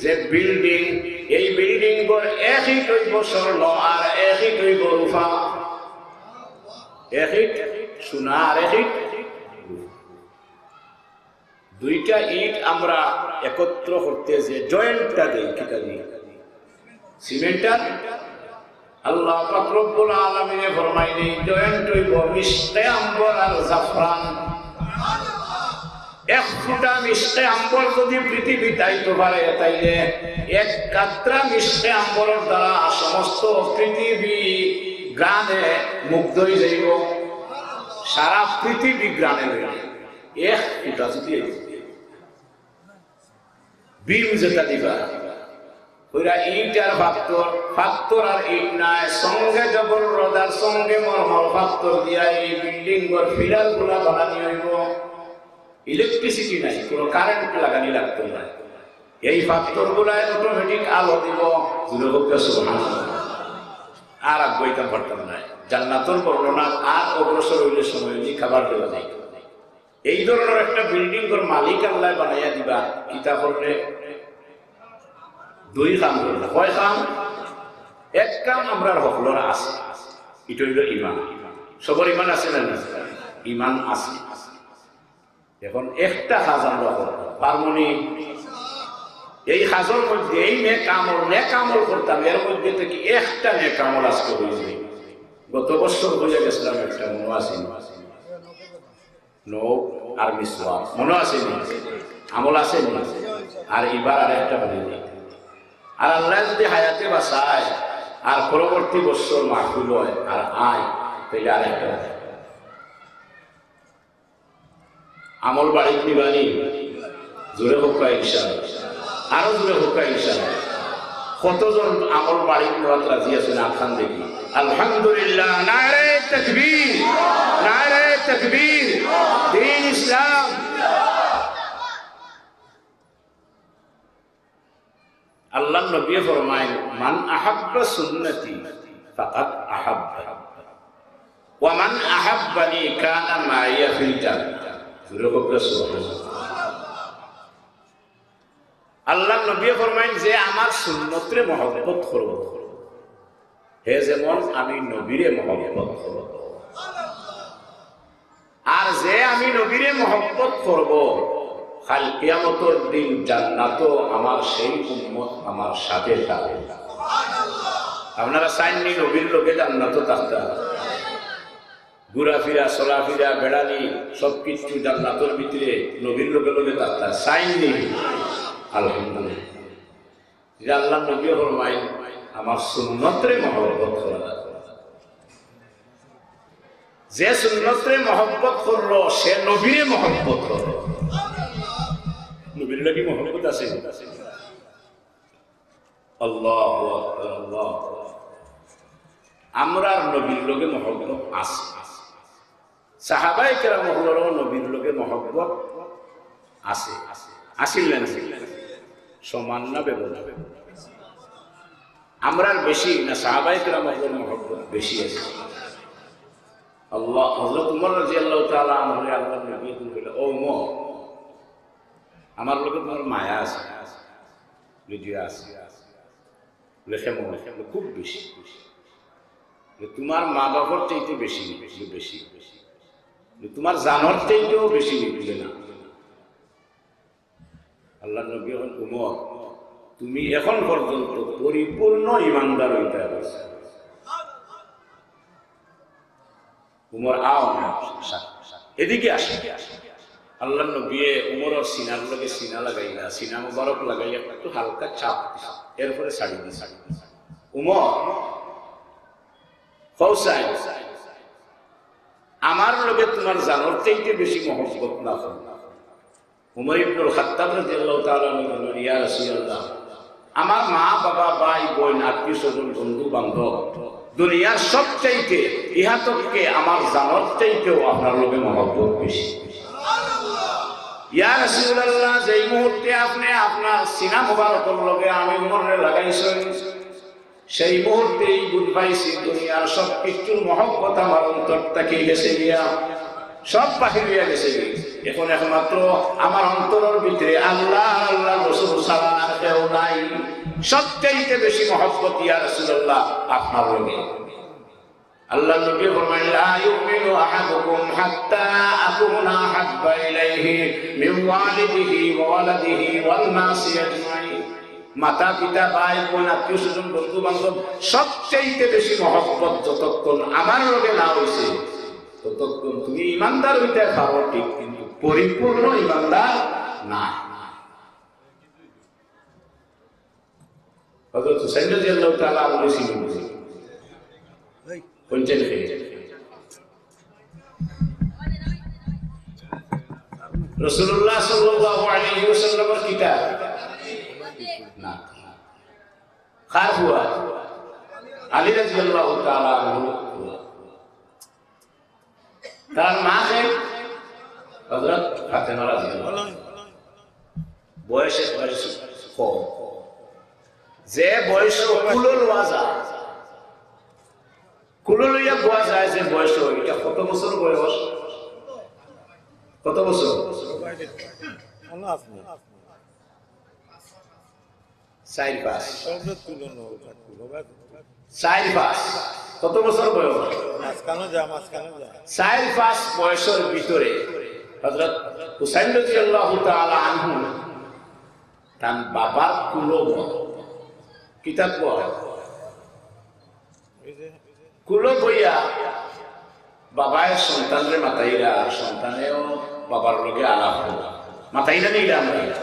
যে বিল্ডিং, এই বিল্ডিং ঘর এক ইট অইবো স্বর্ণ আর এক ইট অইবো রূপা। এক ইট সোনা আর এক ইট রূপা। দুইটা ইট আমরা একত্র করতে যে জয়েন্টটা দেই, কিতা দেই? সিমেন্টার। আল্লাহ পাক রব্বুল আলামিনে ফরমাইন, এই জয়েন্ট অইবো মিশকে আম্বর আর জাফরান। এক ফুটা মিশকে আম্বর যদি পৃথিবীত আইতো পারে, তাইলে এক কাতরা মিশকে আম্বরর দ্বারা সমস্ত পৃথিবী ঘ্রাণে মুগ্ধ অই যাইবো। সারা পৃথিবী ঘ্রাণে অই যাইবো। এক ফুটা যদি অইতো। বিম যেটা দিবা, ওইটা ইট আর পাথর, পাথর আর ইট নায়, সঙ্গে জবর রড আর সঙ্গে মরমর পাথর দিয়া এই বিল্ডিং ঘর ফিলার গুলা বানানি অইবো। ইলেকট্রিসিটি নাই, কোনো কারেন্ট লাগানি লাগতো না। এই পাথর গুলায় অটোমেটিক আলো দিবো। জোরে বলতে সুবহানাল্লাহ। আর আগুয়াইতাম পারতাম না। জান্নাতর বর্ণনা আর অগ্রসর অইলে সময় অইলে খাবার দেওয়া যায়। এই ধরনর একটা বিল্ডিং ঘর মালিক আল্লায় বানাইয়া দিবা, কিতা করলে? দুই কাম করলে। কয় কাম? এক কাম আমরার হকলর আছে, ইটা অইলো ইমান। সবর ইমান আছে না নাই? ইমান আছে। এখন একটা কাজ আমরা করতাম, পারমু নি? এই কাজর মধ্যে, এই নেক আমল, নেক আমল করতাম, এর মধ্যে থাকি একটা নেক আমল আজকে অইছে। গত বছর অইয়া গেছিলাম একটা, মনো আছে নি? নখ আর মিসওয়াক। মনো আছে নি? আমল আছে নি? আর ইবার আরেকটা বলি নি। আর আল্লায় যদি হায়াতে বাঁচায়, আর পরবর্তী বছর মাহফিল অয় আর আয়, তাইলে আরেকটা আমল বাড়িত নিবানি। জোরে কউক্কা ইনশাআল্লাহ, আরো জোরে কউক্কা ইনশাআল্লাহ। কতজন আমল বাড়িত নেওয়াত রাজি আছইন? আতখান দেখি। আলহামদুলিল্লাহ, নারায়ে তাকবীর, নারায়ে তাকবীর, দ্বীন ইসলাম। আল্লাহর নবী ফরমাইন, "মান আহাব্বা সুন্নতি ফাকাদ আহাব্বানি, ওয়া মান আহাব্বানি কানা মাইয়া ফিল জান্নাহ।" জোরে কউক্কা সুবহানাল্লাহ। আল্লাহর নবী ফরমাইন, "যে আমার সুন্নতরে মহব্বত করব, হে যেমন আমি নবীরে মহব্বত করব।" আর যে আমি নবীরে মহব্বত করব, কাল কিয়ামতর দিন জান্নাতো আমার সেই উম্মত আমার সাথে যাবে। আপনারা চাইননি নবীর লগে জান্নাতো থাকতা? ঘুরাফিরা, চলাফিরা, বেড়ানি, সবকিছু জান্নাতর ভিতরে নবীর লগে লগে থাকতা। চাইননি? আলহামদুলিল্লাহ। যে আল্লাহর নবী ফরমাইন, "আমার সুন্নতরে মহব্বত করা লাগবো।" যে সুন্নতরে মহব্বত করলো, সে নবীরে মহব্বত করলো। নবীর লাগি মহব্বত আছে। আল্লাহু আকবার, আল্লাহু আকবার। আমরার নবীর লগে মহব্বত আছে। সাহাবায়ে কেরাম অকলরও নবীর লগে মহব্বত আছে, আছিল না? সমান না বেমন? আমরার বেশি না সাহাবায়ে কেরাম অকলর মহব্বত বেশি আছে? আল্লাহ, হযরত উমর রাদিয়াল্লাহু তাআলা আনহুরে আল্লাহর নবী কইলা, "ও উমর, আমার লগে তুমার মায়া আছে?" "জি আছে।" "কেমন?" "খুব বেশি।" "তুমার মা বাপর চাইতে বেশি?" "বেশি।" "তুমার জানর চাইতেও বেশি?" "না।" আল্লাহর নবী কইন, "উমর, তুমি এখন পর্যন্ত পরিপূর্ণ ইমানদার অইতায় পারছো না।" উমর, আও না, এদিকে আসো। আল্লাহর নবীয়ে উমরর সিনার লগে সিনা লাগাইলা, সিনা মুবারক লাগাইয়া একটু হালকা চাপ দিলা, এরপরে ছাড়ি দিলা। উমর, কও চাই, আমার লগে তুমার জানর চাইতে বেশি মহব্বত না অয়? উমর ইবনুল খাত্তাব রাদিয়াল্লাহু তাআলা আনহু বললেন, "ইয়া রাসূলুল্লাহ, আমার মা, বাবা, ভাই, বোন, আত্মীয় স্বজন, বন্ধু, বান্ধব, দুনিয়ার সব চাইতে, ইহা তককে আমার জানর চাইতেও আপনার লগে মহব্বত বেশি।" ইয়া রাসূলুল্লাহ, যেই মুহূর্তে আপনে আপনার সিনা মুবারকর লগে আমি উমররে লাগাইছইন, সেই মুহূর্তেই বুঝ পাইছি দুনিয়ার সব কিছুর মহব্বত আমার অন্তর থাকি গেছে গিয়া, সব বাহির অইয়া গেছে গিয়া। এখন একমাত্র আমার অন্তরর ভিতরে আল্লাহ আর আল্লাহর রাসূল ছাড়া আর কেউ নাই। সবচাইতে বেশি মহব্বত, ইয়া রাসূলুল্লাহ, আপনার লগে। আল্লাহর নবী ফরমাইন, "লা ইউমিনু আহাদুকুম হাত্তা আকুনা আহাব্বা ইলাইহি মিন ওয়ালিদিহি ওয়া ওয়ালাদিহি ওয়ান নাসি আজমাইন।" মাতা, পিতা, ভাই, বোন, আত্মীয় স্বজন, বন্ধু বান্ধব, সবচাইতে বেশি মহব্বত যতক্ষণ আমার লগে না অইছে, ততক্ষণ তুমি ইমানদার অইতায় পারো ঠিক, কিন্তু পরিপূর্ণ ইমানদার না। হযরত হুসাইন রাদিয়াল্লাহু তাআলা আনহু ছিলেন। কোন ছেলে? রাসূলুল্লাহ সাল্লাল্লাহু আলাইহি ওয়াসাল্লামের কিতা? না। কার ফুয়া? আলী রাদিয়াল্লাহু তাআলা আনহুর ফুয়া। তার মা কে? হযরত ফাতেমা রাদিয়াল্লাহু আনহা। বয়সে, বয়স কম। যে বয়স কুলো লওয়া যায়, কুলো লইয়া বওয়া যায় যে বয়স, ইটা কত বছর বয়স? কত বছর? চাইর পাঁচ। চাইর পাঁচ। কত বছর বয়স? মাঝখানো যা, মাঝখানো যা। চাইর পাঁচ বয়সর ভিতরে হযরত হুসাইন রাদিয়াল্লাহু তাআলা আনহু তান বাবার কুলো বয়। কিতাব পড়ে। ওই যে কুলো বইয়া বাবায় সন্তানরে মাতাইরা, আর সন্তানেও বাবার লগে আলাপ করলা। মাতাইরা নিলে আমরা।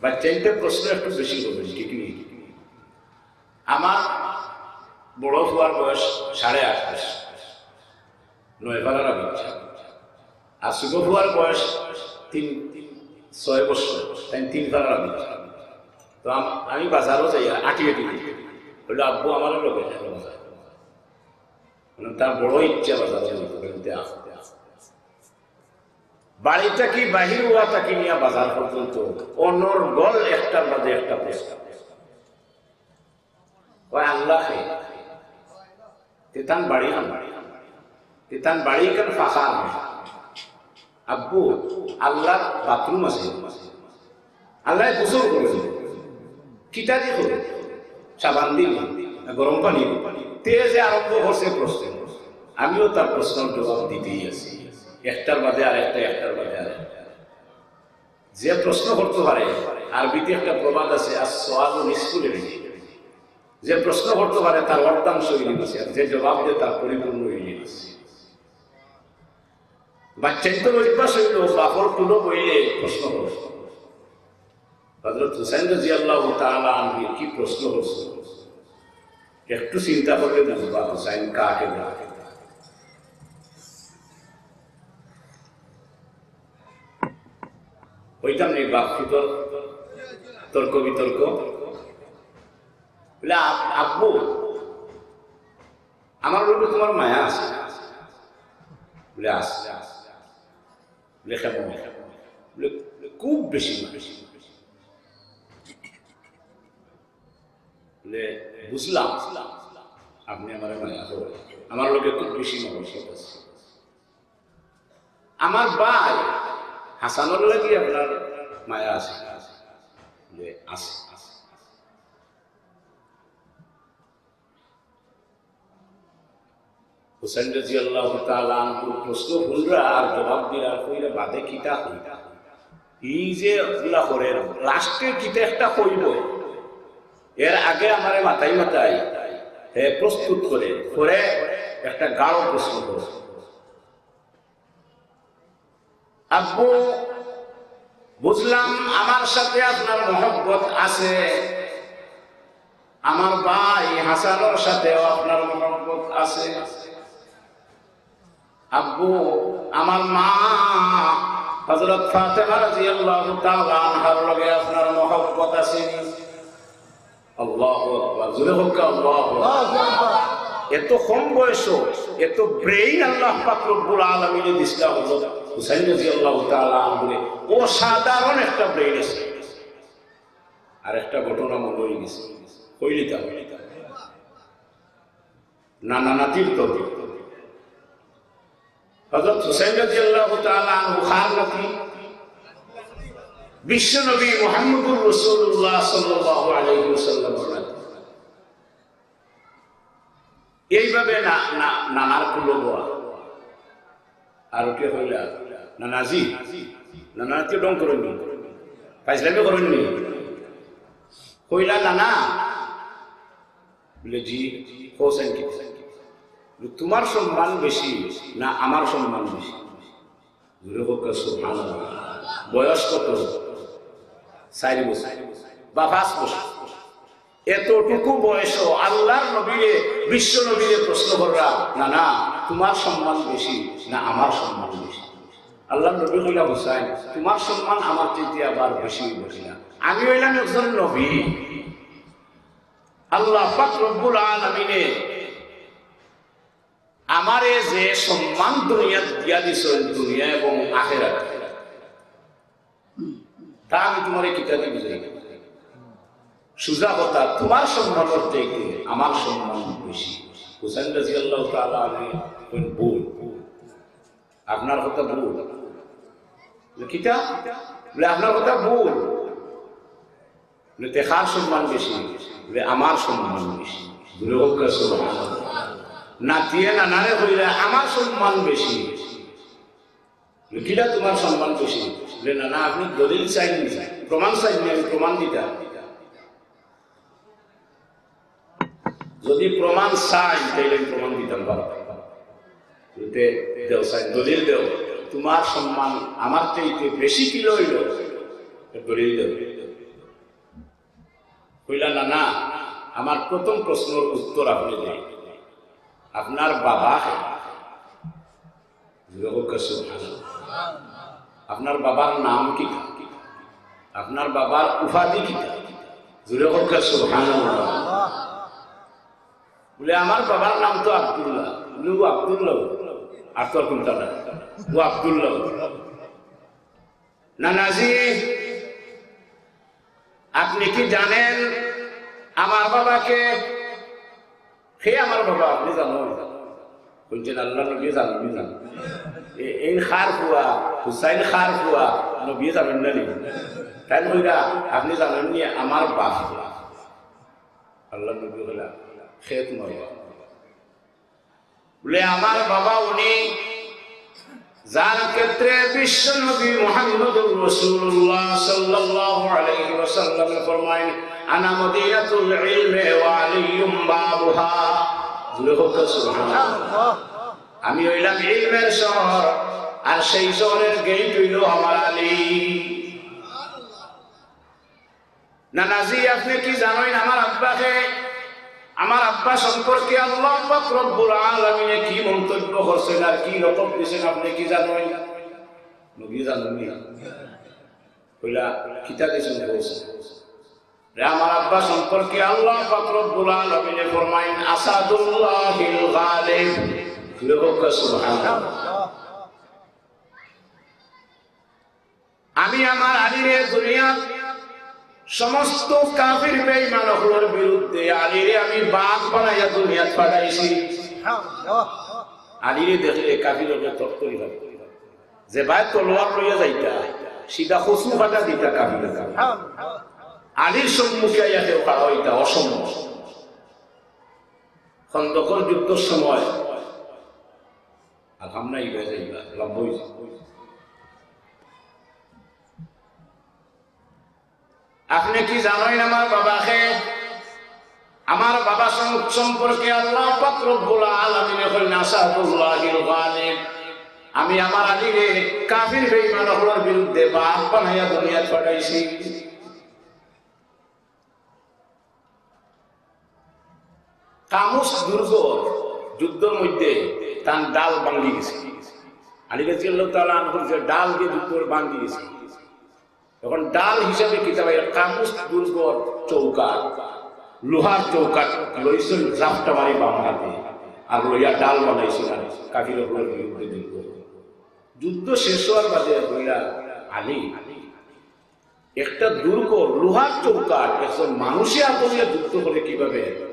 বাচ্চাইন্তে প্রশ্ন একটু বেশি করবেন, ঠিক নি? আমার বড় ফুয়ার বয়স সাড়ে আট বছর, নয় পারার আবিচ্ছা। আর ছোট ফুয়ার বয়স তিন, ছয় বছর, তাই তিন পারার আবিচ্ছা। তো আম-, আমি বাজারও যাই, আটি আটি যাই। বললো, "আব্বু, আমারও লগে যাও বাজার।" মানে, তার বড় ইচ্ছা বাজারও যাইতে, বলতে, "আহ।" বাড়ি থাকি বাহির অওয়া থাকি নিয়া বাজার পর্যন্ত অনর্গল একটার বাদে একটা প্রশ্ন। কয়, "আল্লাহ কে?" তে তান বাড়ি কান? তে তান বাড়ি কান ফাঁকা না? "আব্বু, আল্লাহর বাথরুম আছে। আল্লাহ গোসল করে।" কিতা দি করে? সাবান দি না গরম পানি দি? তে যে আরম্ভ করছে প্রশ্ন, আমিও তার প্রশ্নর জবাব দিতেই আছি। একটার বাদে আর একটা, একটার বাদে আর একটা। যে প্রশ্ন করতে পারে, আরবিতে একটা প্রবাদ আছে, "আস-সুআলু নিসফুল ইলম।" যে প্রশ্ন করতে পারে, তার অর্ধাংশ ইলম আছে, আর যে জবাব দেয়, তার পরিপূর্ণ ইলম আছে। বাচ্চাইন্তর অভ্যাস অইলো, বাপর কুলো বইলে প্রশ্ন করে। হযরত হুসাইন রাদিয়াল্লাহু তাআলা আনহু কি প্রশ্ন করছে, একটু চিন্তা করলে বুঝবা হুসাইন কাকে ডাকে। কইতাম নি বাপ পুতর তর্ক বিতর্ক। বলে, "আব-, আব্বু, আমার লগে তুমার মায়া আছে?" বলে, "আছে।" বলে, "কেমন?" বলে, "খুব বেশি মায়া।" বলে, "বুঝলাম, আপনে আমারে মায়া করইন, আমার লগে খুব বেশি মহব্বত আছে। আমার ভাই হাসানর লাগি আপনার মায়া আছে?" বলে, "আছে।" হুসাইন রাদিয়াল্লাহু তাআলা আনহুর প্রশ্ন হুনরা আর জবাব দিরা আর কইরা বাদে কিতা কইতা? এই যে অগুলা করে, লাস্টে কিতা একটা কইব, এর আগে আমারে মাথায় মাথায় হে প্রস্তুত করে, করে একটা গাঢ় প্রশ্ন করে। আব্বু, বুঝলাম আমার সাথে আপনার মহব্বত আছে, আমার ভাই হাসানর সাথেও আপনার মহব্বত আছে। আব্বু, আমার মা হযরত ফাতেমা রাদিয়াল্লাহু তাআলা আনহার লগে আপনার মহব্বত আছে। আল্লাহু আকবার। জোরে হোক আল্লাহু আকবার। এত কম বয়সো এত ব্রেইন আল্লাহ পাক রব্বুল আলামিনে দিছলা হযরত হুসাইন রাদিয়াল্লাহু তাআলা আনহুরে। অসাধারণ একটা ব্রেইন আছে। আর একটা ঘটনা মনে অই গেছে, কইলিতাম। নানা নাতির তর্ক। হযরত হুসাইন রাদিয়াল্লাহু তাআলা আনহু কার নাতি? বিশ্বনবী মুহাম্মদুর রাসূলুল্লাহ সাল্লাল্লাহু আলাইহি ওয়াসাল্লামর নাতি। এইভাবে না, না, নানার কুলো বওয়া। আর উঠে কইলা, "নানাজি, নানা তো ঢং করইন নি, ফাইজলামি করইন নি।" কইলা, "নানা।" বলে, "জি।" "কও চাইন কি?" বলে, "তুমার সম্মান বেশি না আমার সম্মান বেশি?" জোরে হোক সুবহানাল্লাহ। বয়স কত? চাইর বছর বা পাঁচ বছর। এতটুকু বয়সো আল্লাহর নবীরে, বিশ্ব নবীরে প্রশ্ন কররা, "নানা, তুমার সম্মান বেশি না আমার সম্মান বেশি?" আল্লাহর নবী কইলা, "হুসাইন, তুমার সম্মান আমার চাইতে আবার বেশি অইবো কিনা? আমি অইলাম একজন নবী।" আল্লাহ পাক রব্বুল আলামিনে আমারে যে সম্মান দুনিয়াত দিয়া দিছইন, দুনিয়া এবং আখেরাত, তা আমি তুমারে কিতা দি বুঝাই? সুজা কথা, তুমার সম্মানর চাইতে আমার সম্মান বেশি। হুসাইন রাদিয়াল্লাহু তাআলা আনহু কইন, "ভুল।" আপনার কথা ভুল। বলে, "কিতা?" বলে, "আপনার কথা ভুল।" বলে, "তে কার সম্মান বেশি?" বলে, "আমার সম্মান বেশি।" জোরে হোক সুবহানাল্লাহ। নাতিয়ে নানারে কইলা, "আমার সম্মান বেশি।" বলে, "কিলা তুমার সম্মান বেশি?" বলে, "নানা, আপনে দলিল চাইন নি, প্রমাণ চাইন নি, আমি প্রমাণ দিতাম।" যদি প্রমাণ চাইন, তাইলে আমি প্রমাণ দিতাম পারতাম। যদি দেও চাইন, দলিল দেও, তুমার সম্মান আমার চাইতে বেশি কিলা অইলো, দলিল দেও। কইলা, "নানা, আমার প্রথম প্রশ্নর উত্তর আপনে দেইন, আপনার বাবা কে? জোরে কউক্কা সুবহানাল্লাহ। আপনার বাবার নাম কিতা? আপনার বাবার উপাধি কিতা? জোরে কউক্কা সুবহানাল্লাহ। বলে, "আমার বাবার নাম তো আব্দুল্লাহ।" বলে, "ও আব্দুল্লাহ, আর তো আর কুনটা না, ও আব্দুল্লাহ।" নানাজি, আপনি কি জানেন আমার বাবা কে? কে আমার বাবা, আপনি জানইন? কইছইন, "আল্লার নবী জানইন নি জানইন।" এ-, এইন কার ফুয়া, হুসাইন কার ফুয়া, নবী জানইন না নি? তাইন কইরা, "আপনি জানইন নি আমার বাপ?" আল্লার নবী কইলা, "কে তুমার বাপ?" বলে, "আমার বাবা উনি যার ক্ষেত্রে বিশ্ব নবী মুহাম্মদুর রাসূলুল্লাহ সাল্লাল্লাহু আলাইহি ওয়াসাল্লামে ফরমাইন, 'আনা মদিনাতুল ইলমে ওয়া আলিয়্যুম বাবুহা।'" জোরে কউক্কা সুবহানাল্লাহ। "আমি অইলাম ইলমের শহর, আর সেই শহরের গেইট অইলো আমার আলী।" নানাজি, আপনি কি জানইন আমার আব্বা কে? আমার আব্বা সম্পর্কে আল্লাহ পাক রব্বুল আলামিনে কি মন্তব্য করছইন আর কি লকব দিছইন, আপনি কি জানইন? নবী জানইন নি? কইলা, "কিতা দিছইন?" কইছে, "রে, আমার আব্বা সম্পর্কে আল্লাহ পাক রব্বুল আলামিনে ফরমাইন, 'আসাদুল্লাহিল গালিব।'" জোরে কউক্কা সুবহানাল্লাহ। আমি আমার আলীরে দুনিয়াত সমস্ত কাফির বেঈমান অকলর বিরুদ্ধে আলীরে আমি বাঘ বানাইয়া দুনিয়াত পাঠাইছি। আলীরে দেখলে কাফির অকলে তরতরি খায়। যে বায় তলোয়ার লইয়া যাইতা, সিধা কচু কাটা দিতা কাফির অকলে। আলীর সম্মুখে আইয়া কেউ খাড়া অইতা অসম্ভব। খন্দকর যুদ্ধর সময় আর কাম নাই, ইবা যাইবা, লম্বা অইছে। আপনি কি জানইন আমার বাবা কে? আমার বাবা সম-, সম্পর্কে আল্লাহ পাক রব্বুল আলামিনে কইন, "আসাদুল্লাহিল গালিব।" আমি আমার আলীরে কাফির বেঈমান অকলর বিরুদ্ধে বাঘ বানাইয়া দুনিয়াত পাঠাইছি। কামুস দুর্গ যুদ্ধর মধ্যে তান ডাল ভাঙ্গি গেছে। আলী রাদিয়াল্লাহু তাআলা আনহুর যে ডাল দিয়া যুদ্ধ ভাঙ্গি গেছে। এখন ডাল হিসাবে কিতা পাইরা? কামুস দুর্গর চৌকাঠ, লোহার চৌকাঠ লইছইন জাপটা মারি বাম হাতে, আর লইয়া ডাল বানাইছইন, আর কাফির অকলর বিরুদ্ধে যুদ্ধ। যুদ্ধ শেষ অওয়ার বাদে কইলা, "আলী, একটা দুর্গ, লোহার চৌকাঠ, একজন মানুষে আগুন দিয়া যুদ্ধ করে কিভাবে?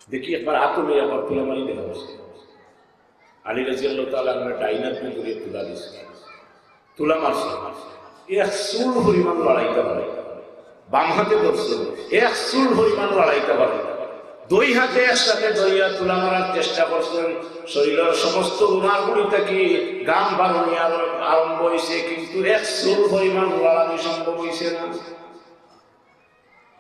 দেখি একবার আগুন লইয়া একবার তুলা মারি দেখা অইছে।" আলী রাদিয়াল্লাহু তাআলা আনহু ডাইন আত দিয়া ধরিয়া তুলা দিছে, তুলা মারছে, এক চুল পরিমাণ লড়াইতা পারে না। বাম হাতে ধরছে, এক চুল পরিমাণ লড়াইতা পারে না। দুই হাতে একসাথে ধরিয়া তুলা মারার চেষ্টা করছইন, শরীলর সমস্ত উনার গুড়ি থাকি ঘাম বারনি আর-, আরম্ভ অইছে, কিন্তু এক চুল পরিমাণ লড়ানি সম্ভব অইছে না।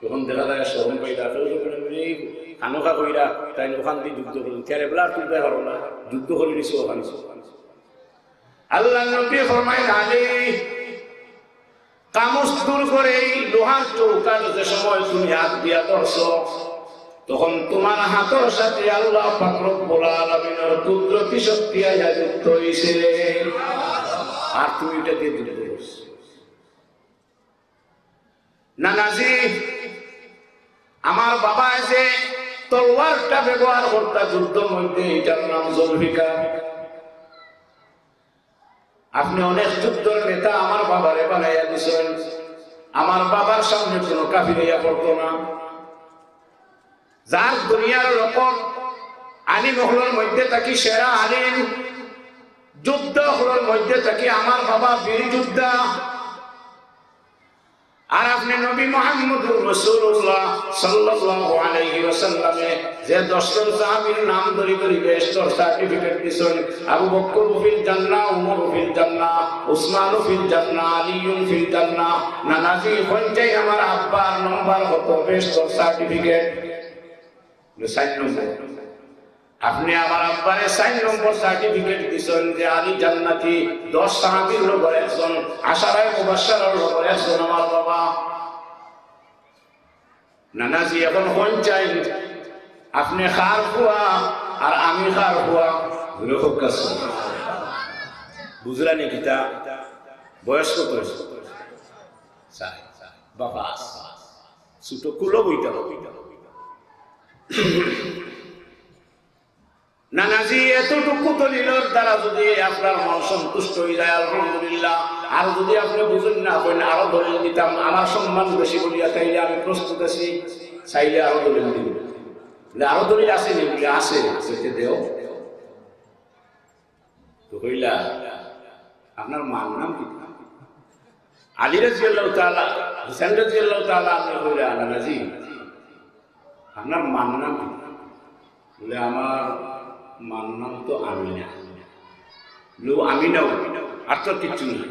তখন দেখা যায় শরম পাইলা, কেউ যখন এই খানোখা কইরা, তাইন অখান দি যুদ্ধ করইন, তাইন এবলা আর তুলতে পারো না, যুদ্ধ করি দিছে অখান। আল্লার নবী ফরমাইন, আলী, কামুস দুর্গর এই লোহার চৌকাঠ যে সময় তুমি আত দিয়া ধরছো, তখন তুমার আতর সাথে আল্লাহ পাক রব্বুল আলামিনর কুদরতি শক্তি আইয়া যুক্ত অইছে, আর তুমি ইটা দিয়া যুদ্ধ করছো। নানাজি, আমার বাবায় যে তলোয়ারটা ব্যবহার করতা যুদ্ধর মধ্যে, ইটার নাম জুলফিকার। আপনে অনেক যুদ্ধর নেতা আমার বাবারে বানাইয়া দিছইন। আমার বাবার সামনে কুনু কাফির অইয়া পড়তো না। যার দুনিয়ার লকব, আলিম অকলর মধ্যে থাকি সেরা আলিম, যোদ্ধা অকলর মধ্যে থাকি আমার বাবা বীর যোদ্ধা। আর আপনে নবী মুহাম্মদুর রাসূলুল্লাহ সাল্লাল্লাহু আলাইহি ওয়াসাল্লামে যে দশজন সাহাবীর নাম ধরি ধরি বেহেশতর certificate দিছইন, আবু বকর ফিল জান্নাহ, উমর ফিল জান্নাহ, উসমান ফিল জান্নাহ, আলী ফিল জান্নাহ। নানাজি, কইন চাই আমার আব্বার নম্বর কত বেহেশতর certificate? চাইর নম্বর। আপনে আমার আব্বারে চাইর নম্বর certificate দিছইন যে আলী জান্নাতি, দশ সাহাবীর লগর একজন, আশারায়ে মুবাশশারার লগর একজন আমার বাবা। নানাজি, এখন কইন চাইন, আপনে কার ফুয়া আর আমি কার ফুয়া? জোরে কউক্কা সুবহানাল্লাহ। বুঝলা নি কিতা? বয়স কত? চাইর বা পাঁচ। ছোট কুলো বইতা। নানাজি, এতটুকু দলিলর দ্বারা যদি আপনার মন সন্তুষ্ট অই যায়, আলহামদুলিল্লাহ। আর যদি আপনে বুঝইন না, কইন আরো দলিল দিতাম, আমার সম্মান বেশি বলিয়া, তাইলে আমি প্রস্তুত আছি, চাইলে আরো দলিল দিমু। বলে, "আরো দলিল আছে নি?" বলে, "আছে।" বলে, "দেও।" তো কইলা, "আপনার মার নাম কিতা?" আলী রাদিয়াল্লাহু তাআলা, হুসাইন রাদিয়াল্লাহু তাআলা আনহু কইলা, "নানাজি, আপনার মার নাম কিতা?" বলে, "আমার মার নাম তো আমিনা।" বলে, "ও আমিনাও, আর তো কিচ্ছু নাই।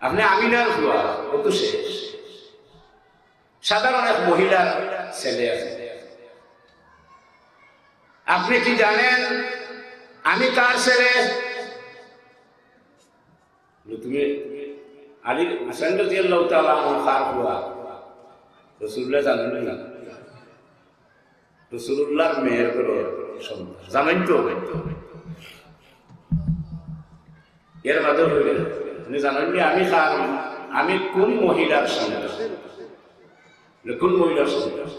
আপনে আমিনার ফুয়া, ও তো শেষ।" সাধারণ এক মহিলার ছেলে আছে। "আপনে কি জানেন আমি কার ছেলে?" বলে, "তুমি আলী হাসান রাদিয়াল্লাহু তাআলা আনহু কার ফুয়া?" রাসূলুল্লাহ জানইন না। রাসূলুল্লাহর মেয়ের ঘরর সন্তান। জানইন তো? এর বাদে কইলা, "আপনে জানইন নি আমি কার, আমি কোন মহিলার সন্তান?" বলে, "কোন মহিলার সন্তান?"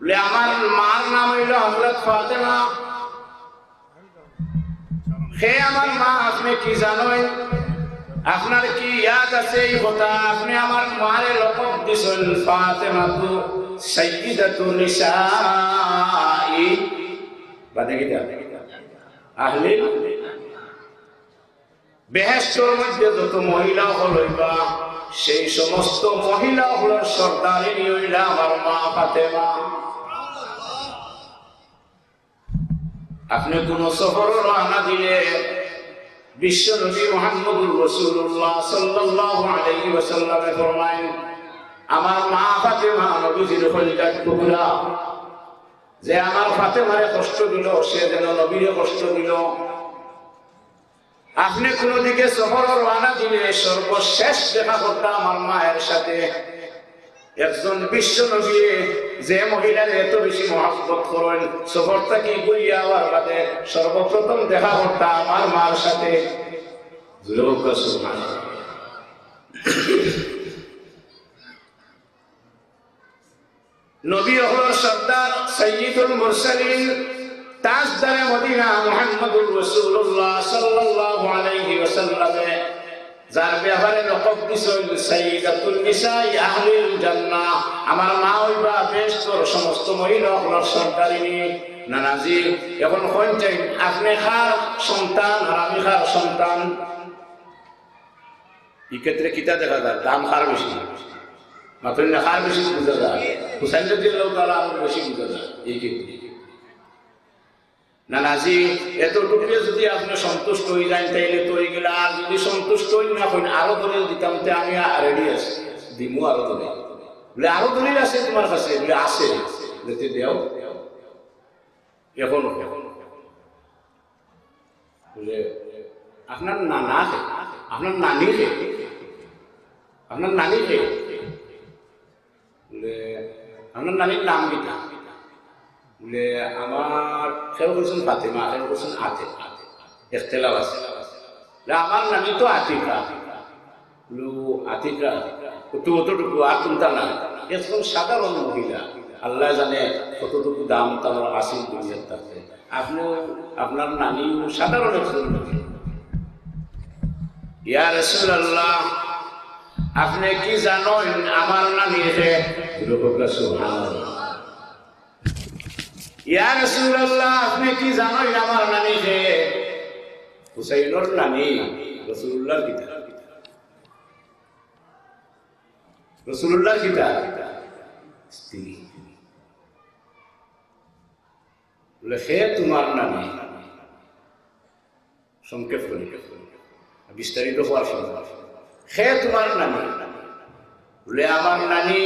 বলে, "আমার মার নাম অইলো হযরত ফাতেমা।" "হে আমার মা, আপনে কি জানইন? আপনার কি ইয়াদ আছে এই কথা? আপনে আমার মারে লকব দিছইন ফাতেমাতু সাইয়্যিদাতু নিসাই।" বাদে কিতা? আহলিল বেহেশতর মধ্যে যত মহিলা অকল অইবা, সেই সমস্ত মহিলা অকলর সর্দারিনী অইলা আমার মা ফাতেমা। আপনে কুনু সফরো রওয়ানা দিলে, বিশ্ব নবী মুহাম্মদুর রাসূলুল্লাহ সাল্লাল্লাহু আলাইহি ওয়াসাল্লামে ফরমাইন, "আমার মা ফাতেমা নবীজির কলিজার টুকরা, যে আমার ফাতেমারে কষ্ট দিলো, সে যেন নবীরে কষ্ট দিলো।" আপনে কুনু দিকে সফরো রওয়ানা দিলে সর্বশেষ দেখা করতা আমার মায়ের সাথে। একজন বিশ্ব নবী যে মহিলারে এত বেশি মহব্বত করইন, সফর থাকি ঘুরিয়া আওয়ার বাদে সর্বপ্রথম দেখা করতা আমার মার সাথে। জোরে কউক্কা সুবহানাল্লাহ। নবী অকলর সর্দার সাইয়্যিদুল মুরসালিন, তাজদারে মদিনা মুহাম্মদুর রাসূলুল্লাহ সাল্লাল্লাহু আলাইহি ওয়াসাল্লামে যার ব্যাপারে লকব দিছইন সাইয়্যিদাতুন নিসাই আহলিল জান্নাহ, আমার মা অইবা বেহেশতর সমস্ত মহিলা অকলর সর্দারিনী। নানাজি, এখন কইন চাইন, আপনে কার সন্তান আর আমি কার সন্তান? এই ক্ষেত্রে কিতা দেখা যায়? দাম কার বেশি? মাতইন না, কার বেশি বুঝা যায়? হুসাইন রাদিয়াল্লাহু তাআলা আনহুর বেশি বুঝা যায় এই ক্ষেত্রে। নানাজি, এতটুকুয়ে যদি আপনে সন্তুষ্ট অই যাইন, তাইলে তো অই গেল। আর যদি সন্তুষ্ট অইন না, কইন আরো দলিল দিতাম, তে আমি আ-, ready আছি, দিমু আরো দলিল। বলে, "আরো দলিল আছে তুমার কাছে?" বলে, "আছে।" বলে, "তে দেও।" এখন, এখন বলে, "আপনার নানা কে? আপনার নানি কে? আপনার নানি কে?" বলে, "আপনার নানির নাম কিতা?" বলে, "আমার, কেউ কইছইন ফাতেমা, কেউ কইছইন আতেকা।" ইখতিলাফ আছে। বলে, "আমার নানি তো আতিকা।" বলে, "আতিকা, অত, অতটুকু, আর কুনতা না?" একজন সাধারণ মহিলা, আল্লায় জানে কতটুকু দাম তার আছিল দুনিয়ার থাকতে। আপনে, আপনার নানি সাধারণ একজন মহিলা। "ইয়া রাসূলুল্লাহ, আপনে কি জানইন আমার নানি কে?" জোরে কউক্কা সুবহানাল্লাহ। "ইয়া রাসূলুল্লাহ, আপনে কি জানইন আমার নানি কে?" হুসাইনর নানি রাসূলুল্লাহর কিতা? রাসূলুল্লাহর কিতা? স্ত্রী। বলে, "কে তুমার নানি?" সংক্ষেপ করি, বিস্তারিত কওয়ার সময়। "কে তুমার নানি?" বলে, "আমার নানি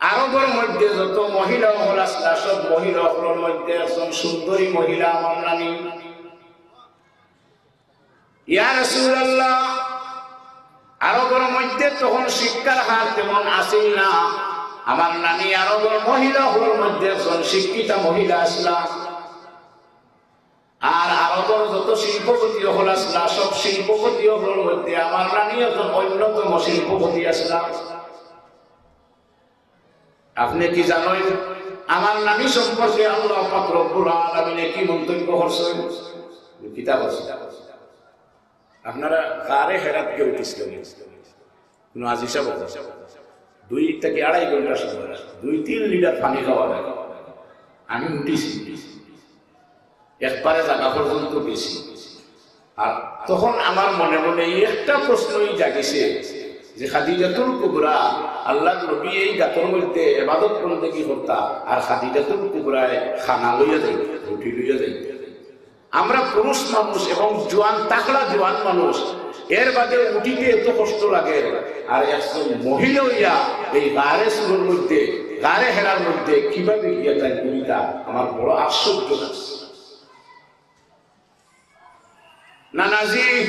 আরবর মধ্যে যত মহিলা অকল আছলা, সব মহিলা অকলর মধ্যে একজন সুন্দরী মহিলা আমার নানি।" ইয়া রাসূলুল্লাহ, আরবর মধ্যে তখন শিক্ষার হার তেমন আছিল না। আমার নানি আরবর মহিলা অকলর মধ্যে একজন শিক্ষিতা মহিলা আছলা। আর আরবর যত শিল্পপতি অকল আছলা, সব শিল্পপতি অকলর মধ্যে আমার নানি একজন অন্যতম শিল্পপতি আছলা। আপনে কি জানইন, আমার নানি সম্পর্কে আল্লাহ পাক রব্বুল আলামিনে কি মন্তব্য করছইন? কিতা করছইন? আপনারা গারে হেরাত গিয়া উঠছিলা নি? কোনো আজি সাব দুই থাকি আড়াই ঘন্টা সময়, দুই তিন লিটার পানি খাওয়া লাগে। আমি উঠিছি, একবারে জাগা পর্যন্ত গেছি। আর তখন আমার মনে মনে এই একটা প্রশ্নই জাগিছে যে খাদিজাতুল কুবরা, আল্লাহর নবী এই গাতর মধ্যে ইবাদত বন্দেগি করতা, আর খাদিজাতুল কুবরায় খানা লইয়া যাইত, রুটি লইয়া যাইত। আমরা পুরুষ মানুষ এবং জোয়ান, তাগড়া জোয়ান মানুষ, এর বাদে উঠিতে এত কষ্ট লাগে, আর একজন মহিলা অইয়া এই গারে সুরর মধ্যে, গারে হেরার মধ্যে কিভাবে গিয়া তাই করিতা, আমার বড় আশ্চর্য লাগছে। নানাজি,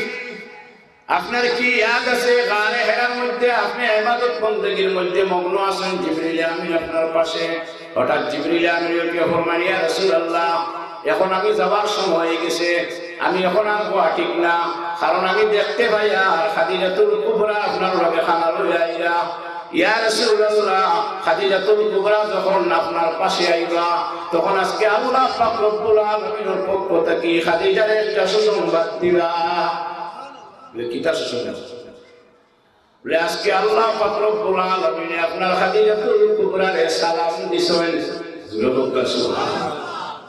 আপনার কি ইয়াদ আছে, গারে হেরার মধ্যে আপনে ইবাদত বন্দেগির মধ্যে মগ্ন আছইন, জিবরিল আমিন আপনার পাশে, হঠাৎ জিবরিল আমিন গিয়া ফরমাইন, "ইয়া রাসূলুল্লাহ, এখন আমি যাওয়ার সময় অই গেছে, আমি এখন আর যাওয়া ঠিক না, কারণ আমি দেখতে পাইয়ার খাদিজাতুল কুবরা আপনার লগে খানা লইয়া আইলা।" ইয়া রাসূলুল্লাহ, খাদিজাতুল কুবরা যখন আপনার পাশে আইবা, তখন আজকে আল্লাহ পাক রব্বুল আলামিনের পক্ষ থাকি খাদিজারে একটা সুসংবাদ দিবা। বলে, "কিতা সুসংবাদ?" বলে, "আজকে আল্লাহ পাক রব্বুল আলামিনে আপনার খাদিজাতুল কুবরারে সালাম দিছইন।" জোরে কউক্কা সুবহানাল্লাহ।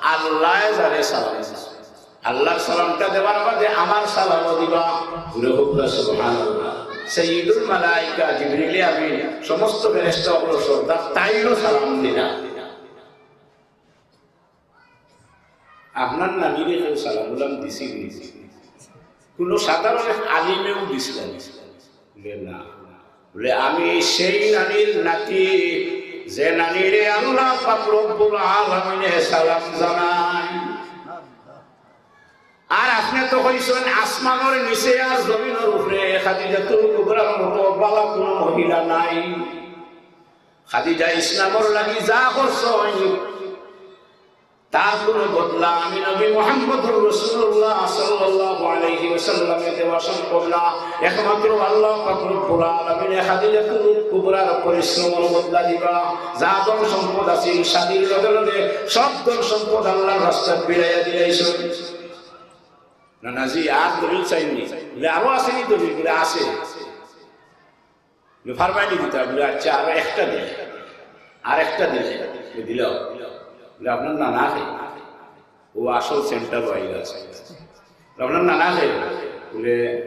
আল্লায় যারে সালাম দিছইন, আল্লাহর সালামটা দেওয়ার বাদে আমার সালামও দিবা। জোরে কউক্কা সুবহানাল্লাহ। সাইয়্যিদুল মালায়েকা জিবরিলে আমিন, সমস্ত ফেরেশতা অকলর সর্দার, তাইনও সালাম দিলা। আপনার নানিরে কেউ সালাম উলাম দিছিল নি? কোনো সাধারণ এক আলিমেও দিছিল না। বলে না। বলে, "আমি সেই নানির নাতি, যে নানিরে আল্লাহ পাক রব্বুল আলামিনে সালাম জানাইন।" আর আপনে তো কইছইন, আসমানর নিচে আর জমিনর উপরে খাদিজাতুল কুবরার মতো বালা কোনো মহিলা নাই। খাদিজা ইসলামর লাগি যা করছইন, তার কোনো বদলা আমি নবী মুহাম্মদুর রাসূলুল্লাহ সাল্লাল্লাহু আলাইহি ওয়াসাল্লামে দেওয়া সম্ভব না। একমাত্র আল্লাহ পাক রব্বুল আলামিনে খাদিজাতুল কুবরার পরিশ্রমর বদলা দিবা। যা ধন সম্পদ আছিল, শাদীর লগে লগে সব ধন সম্পদ আল্লাহর রাস্তাত বিলাইয়া দিলাইছইন। নানাজি, আর দলিল চাইননি? বলে, "আরো আছে নি দলিল?" বলে, "আছে।" বলে, "পারবায়নি দিতা?" বলে, "আচ্ছা, আরো একটা দিলে, আর একটা দিলে।" বলে, "দিলাও।" বলে, "আপনার নানা কে?" ও আসল সেন্টার বাইরে আছে। বলে, "আপনার নানা কে?" বলে,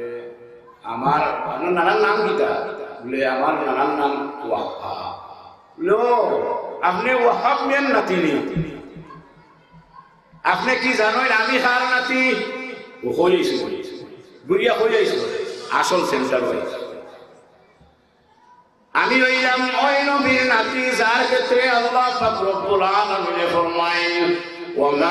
"আমার, আপনার নানার নাম কিতা?" বলে, "আমার নানার নাম ওয়াহাব।" বলে, "ও, আপনে ওয়াহাব মিয়ার নাতি নি? আপনে কি জানইন আমি কার নাতি?" ও কই আইছে, ঘুরিয়া কই আইছে, আসল সেন্টার বাইরে। আমি অইলাম ওই নবীর নাতি, যার ক্ষেত্রে আল্লাহ পাক রব্বুল আলামিনে ফরমাইন, "ওয়া মা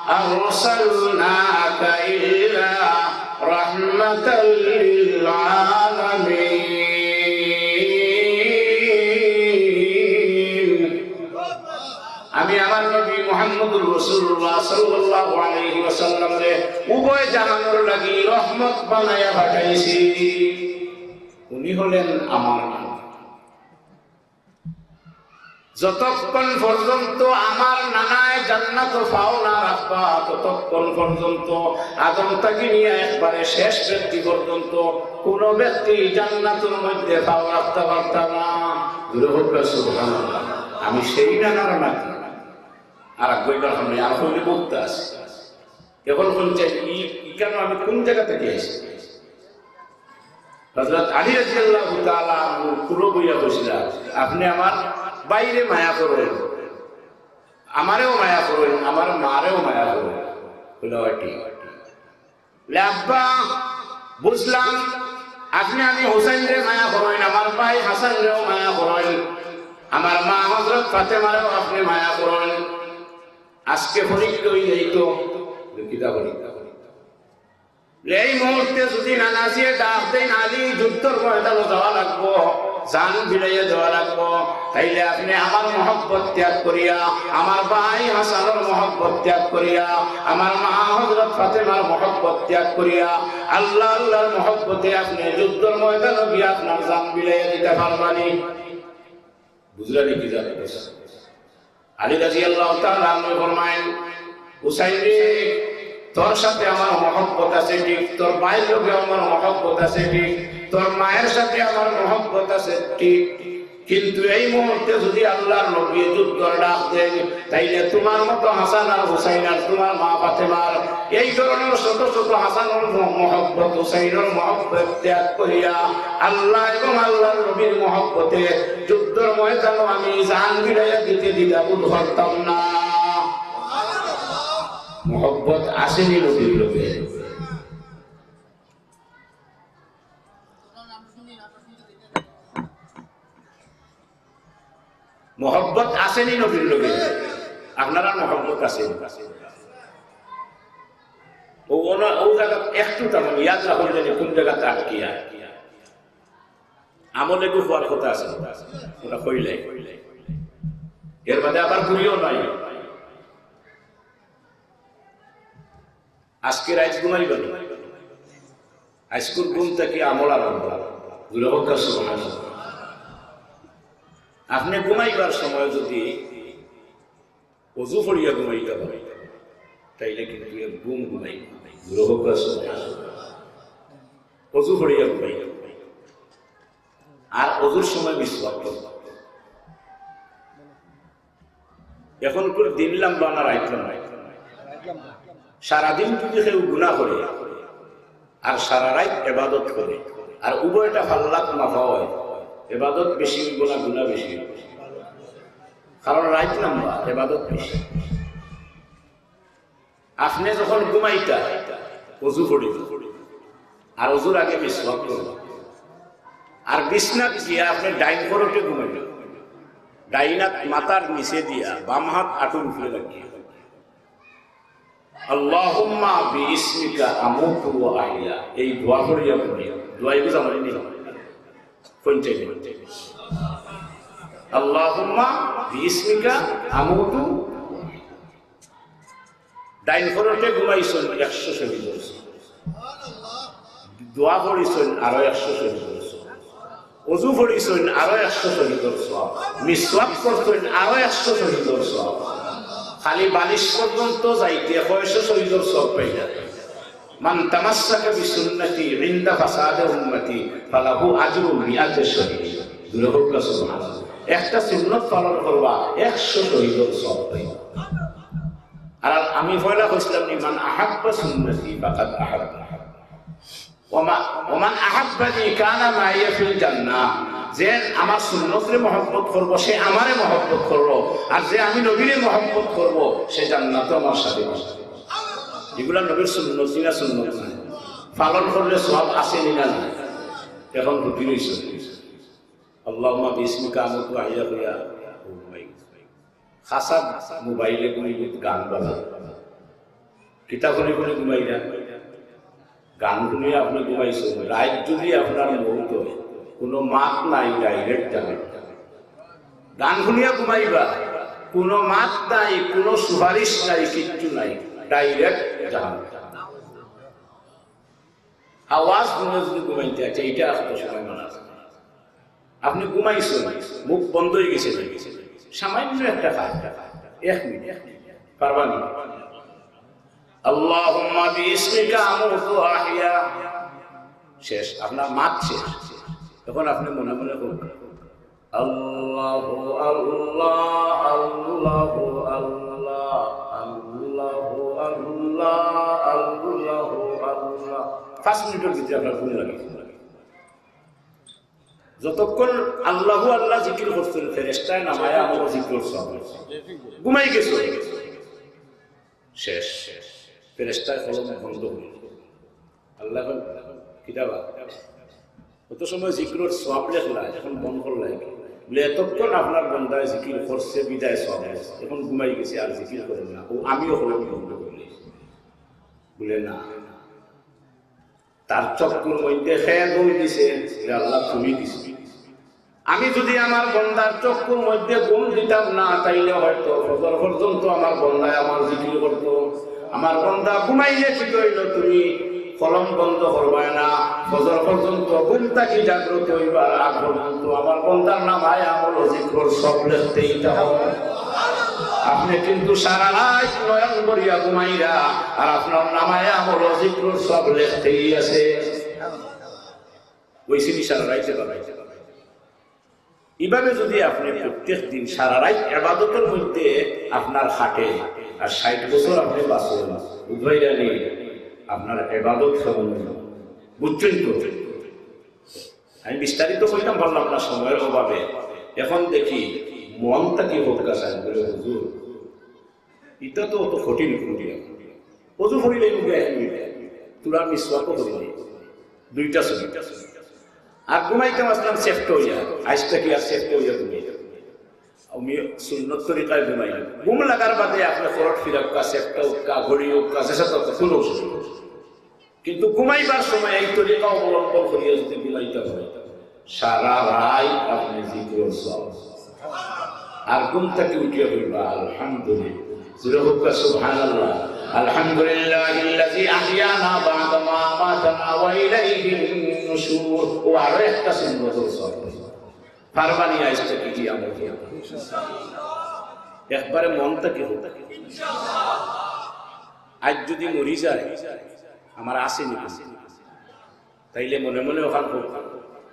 আরসালনাকা ইল্লা রাহমাতাল লিল আলামিন।" আমি আমার নবী মুহাম্মদুর রাসূলুল্লাহ সাল্লাল্লাহু আলাইহি ওয়াসাল্লামরে উভয় জাহানর লাগি রহমত বানাইয়া পাঠাইছি। উনি হলেন আমার নানা। যতক্ষণ পর্যন্ত আমার নানায় জান্নাতো পাও না রাখবা, ততক্ষণ পর্যন্ত আদম থাকি নিয়া একবারে শেষ ব্যক্তি পর্যন্ত কোনো ব্যক্তি জান্নাতর মধ্যে পাও রাখতা পারতা না। জোরে কউক্কা সুবহানাল্লাহ। আমি সেই নানার নাতি। আর আগ কইবার সামনে আর কইলে বলতে আছে। এখন কোন চাই, ই, ইখানো আমি কোন জাগা থাকি আইছি? হযরত আলী রাদিয়াল্লাহু তাআলা আনহু কুলো বইয়া কইছিলা, "আপনে আমার ভাইরে মায়া করইন, আমারেও মায়া করইন, আমার মারেও মায়া করইন।" কইলা, "অয় ঠিক।" বলে, "আব্বা, বুঝলাম, আপনে আমি হুসাইনরে মায়া করইন, আমার ভাই হাসানরেও মায়া করইন, আমার মা হযরত ফাতেমারেও আপনে মায়া করইন। আজকে পরীক্ষা অই যাইতো।" বলে, "কিতা পরীক্ষা?" এই মুহূর্তে যদি নানাজিয়ে ডাক দেইন, "আলী, যুদ্ধর ময়দানো যাওয়া লাগবো, জান বিলাইয়া দেওয়া লাগবো," তাইলে আপনে আমার মহব্বত ত্যাগ করিয়া, আমার ভাই হাসানর মহব্বত ত্যাগ করিয়া, আমার মা হযরত ফাতেমার মহব্বত ত্যাগ করিয়া, আল্লাহ আল্লাহর মহব্বতে আপনে যুদ্ধর ময়দানো গিয়া আপনার জান বিলাইয়া দিতা পারবা নি? বুঝরা নি কিতা জানো? আলী রাদিয়াল্লাহু তাআলা আনহু ফরমাইন, "হুসাইন রে, তোর সাথে আমার মহব্বত আছে ঠিক, তোর ভাইর লগে আমার মহব্বত আছে ঠিক, তোর মায়ের সাথে আমার মহব্বত আছে ঠিক, কিন্তু এই মুহূর্তে যদি আল্লাহর নবী যুদ্ধর ডাক দেন, তাইলে তোমার মতো হাসান আর হুসাইন আর তোমার মা ফাতেমার এই ধরনের শত শত হাসানর ম-, মহব্বত, হুসাইনর মহব্বত ত্যাগ করিয়া আল্লাহ এবং আল্লাহর নবীর মহব্বতে যুদ্ধর ময়দানো আমি জান বিলাইয়া দিতে দ্বিধাবোধ করতাম না।" মহব্বত আছে নি নবীর লগে? মহব্বত আছে নি নবীর লগে? আপনারার মহব্বত আছে নি? ও ওনা-, ও জাগাত একটু তেমন ইয়াদ রাখুন জানি কোন জাগাত আটকিয়া। আমলে গু হওয়ার কথা আছে, ওটা কইলে। এর বাদে আবার ঘুরিও নাই। আজকে রাইত ঘুমাইবা না। আজকুর ঘুম থাকি আমল আরম্ভ। জোরে হোক না সুবহানাল্লাহ। আপনে ঘুমাইবার সময় যদি অজু পড়িয়া ঘুমাইতা পারে, তাইলে কিন্তু এক ঘুম ঘুমাই। জোরে হোক না সুবহানাল্লাহ। অজু পড়িয়া ঘুমাই। আর অজুর সময় মিসওয়াক করবা। এখন করে দিন লম্বা না রাইত লম্বা? সারাদিন যদি কেউ গুনাহ করে, আর সারা রাইত এবাদত করে, আর উভয়টা ফাল্লাত মাপা হয়, এবাদত বেশি অইবো না গুনাহ বেশি অইবো? কারণ রাইত লম্বা, এবাদত বেশি। আপনে যখন ঘুমাইতা, অজু পড়িবা, আর অজুর আগে মিসওয়াক করবা, আর বিছনাত গিয়া আপনে ডাইন করটে ঘুমাইবা, ডাইন আত মাথার নিচে দিয়া, বাম আত আটুর উপরে রাখিয়া, "আল্লাহুম্মা বিইসমিকা আমুতু ওয়া আহইয়া", এই দোয়া পড়িয়া ঘুমাইবা। দোয়া এগু জানইন নি? কোন চাইলে? "আল্লাহুম্মা বিইসমিকা আমুতু।" ডাইন করটে ঘুমাইছইন, একশো শহীদর সওয়াব। দোয়া পড়িছইন, আরো একশো শহীদর সওয়াব। অজু পড়িছইন, আরো একশো শহীদর সওয়াব। মিসওয়াক করছইন, আরো একশো শহীদর সওয়াব। খালি বালিশ পর্যন্ত যাইতে কয়শো শহীদর সওয়াব পাইলা? "মান তামাসসাকা বিসুন্নতি ইনদা ফাসাদে উম্মতি ফালাহু আজরু মিআতে শহীদ।" জোরে হোক না সুবহানাল্লাহ। একটা সুন্নত পালন করবা, একশো শহীদর সওয়াব পাইবা। আর আমি পয়লা কইছিলাম নি, "মান আহাব্বা সুন্নতি ফাকাদ আহাব্বা। ওয়া মা-, ওয়া মান আহাব্বানি কানা মাইয়া ফিল জান্নাহ।" যে আমার সুন্নতরে মহব্বত করবো, সে আমারে মহব্বত করবো, আর যে আমি নবীরে মহব্বত করবো, সে জান্নাতো আমার সাথে বসবে। এগুলা নবীর সুন্নত নি না সুন্নত নায়? পালন করলে সওয়াব আছে নি না নাই? এখন হুতি রইছে। "আল্লাহুম্মা বিসমিকা আমুতু ওয়া আহইয়া" কইয়া ঘুমাই গেছে। খাসা মোবাইলে কোনো গান বাজে, কিতা হুনি হুনি ঘুমাইরা। গান হুনিয়া আপনে ঘুমাইছইন, রাইত যদি আপনার মউত হয়, কোনো মাত নাই, direct জাহান্নাম। গান হুনিয়া ঘুমাইবা, কোনো মাত নাই, কোনো সুপারিশ নাই, কিচ্ছু নাই, direct জাহান্নাম। আওয়াজ হুনিয়া যদি ঘুমাইতে আছে, ইটা একটা সময় মানা আছে। আপনে ঘুমাইছইন, মুখ বন্ধ অই গেছে, সামান্য একটা কাজ, এক মিনিট, পারবা নি? "আল্লাহুম্মা বিইসমিকা আমুতু ওয়া আহইয়া।" শেষ, আপনার মাত শেষ। এখন আপনে মনে মনে কইন, "আল্লাহু আল্লাহ, আল্লাহু আল্লাহ, আল্লাহু আল্লাহ, আল্লাহু আল্লাহ।" পাঁচ মিনিটর ভিতরে আপনার ঘুম লাগে। যতক্ষণ আল্লাহু আল্লাহ জিকির করছইন, ফেরেশতায় নামায়া আমলর জিকির সওয়াব লেখে। ঘুমাই গেছে, শেষ। ফেরেশতায় কলম বন্ধ করে। আল্লাহ কইন, "কিতাবা, অত সময় জিকিরর সওয়াব লেখলা, এখন বন্ধ করলা কি?" বলে, "এতক্ষণ আপনার বন্দায় জিকির করছে বিধায় সওয়াব লেখছে, এখন ঘুমাই গেছে, আর জিকির করেন না।" ও আমিও কলম বন্ধ করি। বলে, "না।" তার চক্ষুর মধ্যে কে ঘুম দিছে? ইয়া আল্লাহ, তুমি দিছো। আমি যদি আমার বন্দার চক্ষুর মধ্যে ঘুম দিতাম না, তাইলে হয়তো ফজর পর্যন্ত আমার বন্দায় আমার জিকির করতো। আমার বন্দা ঘুমাইলে কি হইল? তুমি কলম বন্ধ করবায় না, ফজর পর্যন্ত ঘুম থাকি জাগ্রত হইবার আগ পর্যন্ত আমার বন্দার নামায় আমল ও জিকির সব লেখতেই থাকো। আপনি কিন্তু সারা রাইত নয়ন ভরিয়া ঘুমাইরা, আর আপনার নামায় আমল ও জিকির সব লেখতেই আছে। ওই সিনি সারা রাইতে বানাইতে পারে। এইভাবে যদি আপনি প্রত্যেক দিন সারা রাত ইবাদতের মধ্যে আপনার খাটে আর ষাট বছর আপনি বাঁচেন, বুঝবাই জানি আপনার ইবাদত কেমন হইল। বুঝছেন তো? আমি বিস্তারিত কইতাম পারলাম না সময়ের অভাবে। এখন দেখি মন থাকি হোক চাই বলে, "হুজুর, এটা তো অত কঠিন করিয়া। অজু করিলে মুখে এক মিনিট, তোরা মিসওয়াকও করিলে দুইটা সুন্নত।" আর ঘুমাইতাম আসলাম সেফট হইয়া, আইসটা কি আর সেফট হইয়া ঘুমাই যাবে? আমি সুন্নত তরিকায় ঘুমাই। ঘুম লাগার বাদে আপনি করট ফিরাক্কা, সেফটা উক্কা, ঘড়ি উক্কা, যেসা তো কোনো অসুবিধা নেই। কিন্তু ঘুমাইবার সময় এই তরিকা অবলম্বন করিয়া যদি ঘুমাইতে হয়, সারা রাত আপনি জিকির সব। আর ঘুম থাকি উঠিয়া বলবা, "আলহামদুলিল্লাহ।" জোরে হোক সুবহানাল্লাহ। "আলহামদুলিল্লাহিল্লাযী আহইয়ানা বা'দা মা আমাতানা ওয়া ইলাইহিন নুশুর।" ও আরো একটা সুন্নত সব। পারবানি আইসটা কি কি আমল করি? একবারে মন থাকি হোক। আজ যদি মরি যায়, আমার আসে নি, তাইলে মনে মনে ওখান হোক,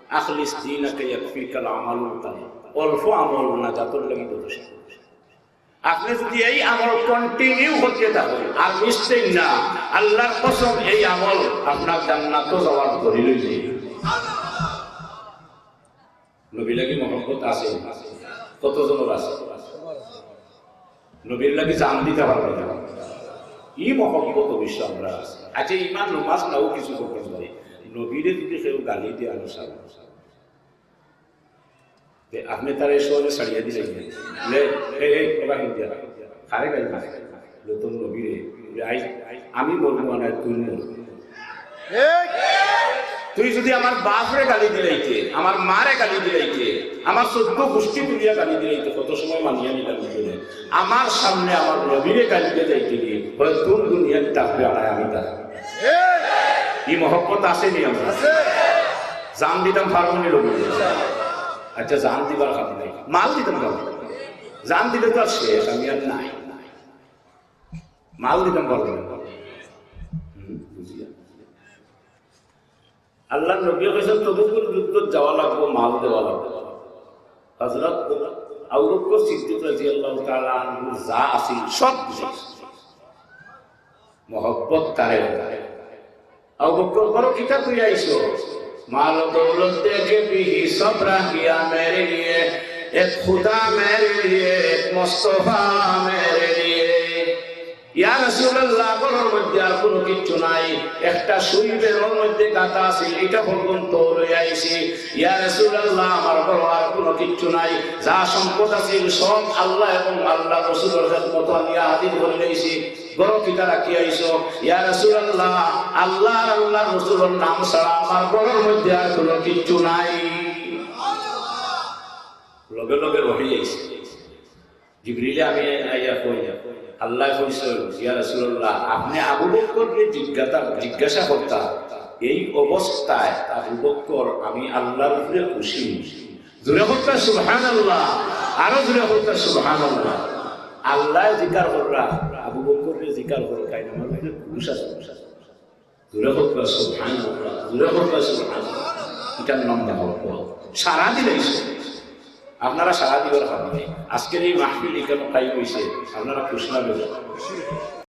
"আখলিস দীনাকা ইয়াকফিকাল আমালুল কালিল।" অল্প আমল নাজাতর লাগি যথেষ্ট। আপনি যদি এই আমল কন্টিনিউ করতে থাকেন আর মিশতেন না, আল্লাহর কসম, এই আমল আপনার জান্নাতো যাওয়ার দলিল হয়ে যাবে। নবীর লাগি মহব্বত আছে? কতজনের আছে? নবীর লাগি জান দিতে পারবে না? এই মহব্বত অবশ্য আমরা আছে। আচ্ছা, ইমান নমাজ নাও কিছু করতে পারে, নবীরে যদি কেউ গালি দিয়ে আনো সারা, তে আপনি তার এই সহজে ছাড়িয়ে দিলেন। লে, এই, এই, ওরা হিন্দিয়া, কারে গালি মারে? নতুন নবীরে, বলে, "আই, আমি মরবো না, তুই মরবি।" তুই যদি আমার বাপরে গালি দিলাইতে, আমার মারে গালি দিলাইতে, আমার চোদ্দ গোষ্ঠী তুলিয়া গালি দিলাইতে, কত সময় মানিয়া নিতাম বুঝলে? আমার সামনে আমার নবীরে গালি দিয়ে যাইতে গিয়ে, বলে, "তুই দুনিয়ার থাকবে, আর আমি থাকবো।" এই মহব্বত আসেনি আমার? জান দিতাম পারবো নি নবীরে? আচ্ছা, জান দিবার কাম নাই, মাল দিতাম পারবো। জান দিলে তো আর শেষ, আমি আর নাই। মাল দিতাম পারবো না। হুম, বুঝিয়া। আল্লাহর নবী কইছেন, "তবুকুর যুদ্ধত যাওয়া লাগবো, মাল দেওয়া লাগবো।" হযরত আবু বকর সিদ্দিক রাদিয়াল্লাহু তাআলা আনহু যা আছিল, সব দিছে। মহব্বত তারে। আবু বকর, "বড় কিতা তুই আইছো?" "মাল দৌলত দেখে ভি সব রাহ গিয়া মেরে লিয়ে, এক খুদা মেরে লিয়ে, এক মুস্তফা মেরে লিয়ে।" ইয়া রাসূলুল্লাহ, ঘরর মধ্যে আর কোনো কিচ্ছু নাই, একটা সুই বেড়ার মধ্যে গাঁথা আছিল, এটা পর্যন্ত লই আইছি। ইয়া রাসূলুল্লাহ, আমার ঘরো আর কোনো কিচ্ছু নাই, যা সম্পদ আছিল সব আল্লাহ এবং আল্লাহর রাসূলর খেদমতো আনিয়া হাজির করি লইছি। ঘরো কিতা রাখি আইছো? ইয়া রাসূলুল্লাহ, আল্লাহ আর আল্লাহর রাসূলর নাম ছাড়া আমার ঘরর মধ্যে আর কোনো কিচ্ছু নাই। লগে লগে ওহী আইছে। জিবরিলে আমিন আইয়া কইন, "আল্লাহ কইছইন, ইয়া রাসূলুল্লাহ, আপনে আবু বকররে জিজ্ঞাসা, জিজ্ঞাসা করতা, এই অবস্থায় আবু বকর আমি আল্লাহর উপরে খুশি।" জোরে কইতা সুবহানাল্লাহ, আরো জোরে কইতা সুবহানাল্লাহ। আল্লাহ জিকার কররা, আবু বকররে জিকার কররা, তাই আমার উপরে খুশ আছে, খুশ আছে। জোরে কইতা সুবহানাল্লাহ, জোরে কইতা সুবহানাল্লাহ। এটার নাম মহব্বত। সারা দিলে ইসে। আপনারা সারা দিবার কারণে আজকের এই মাহফিল এখানে কায়েম হইছে, আপনারা খুশ না বেজার?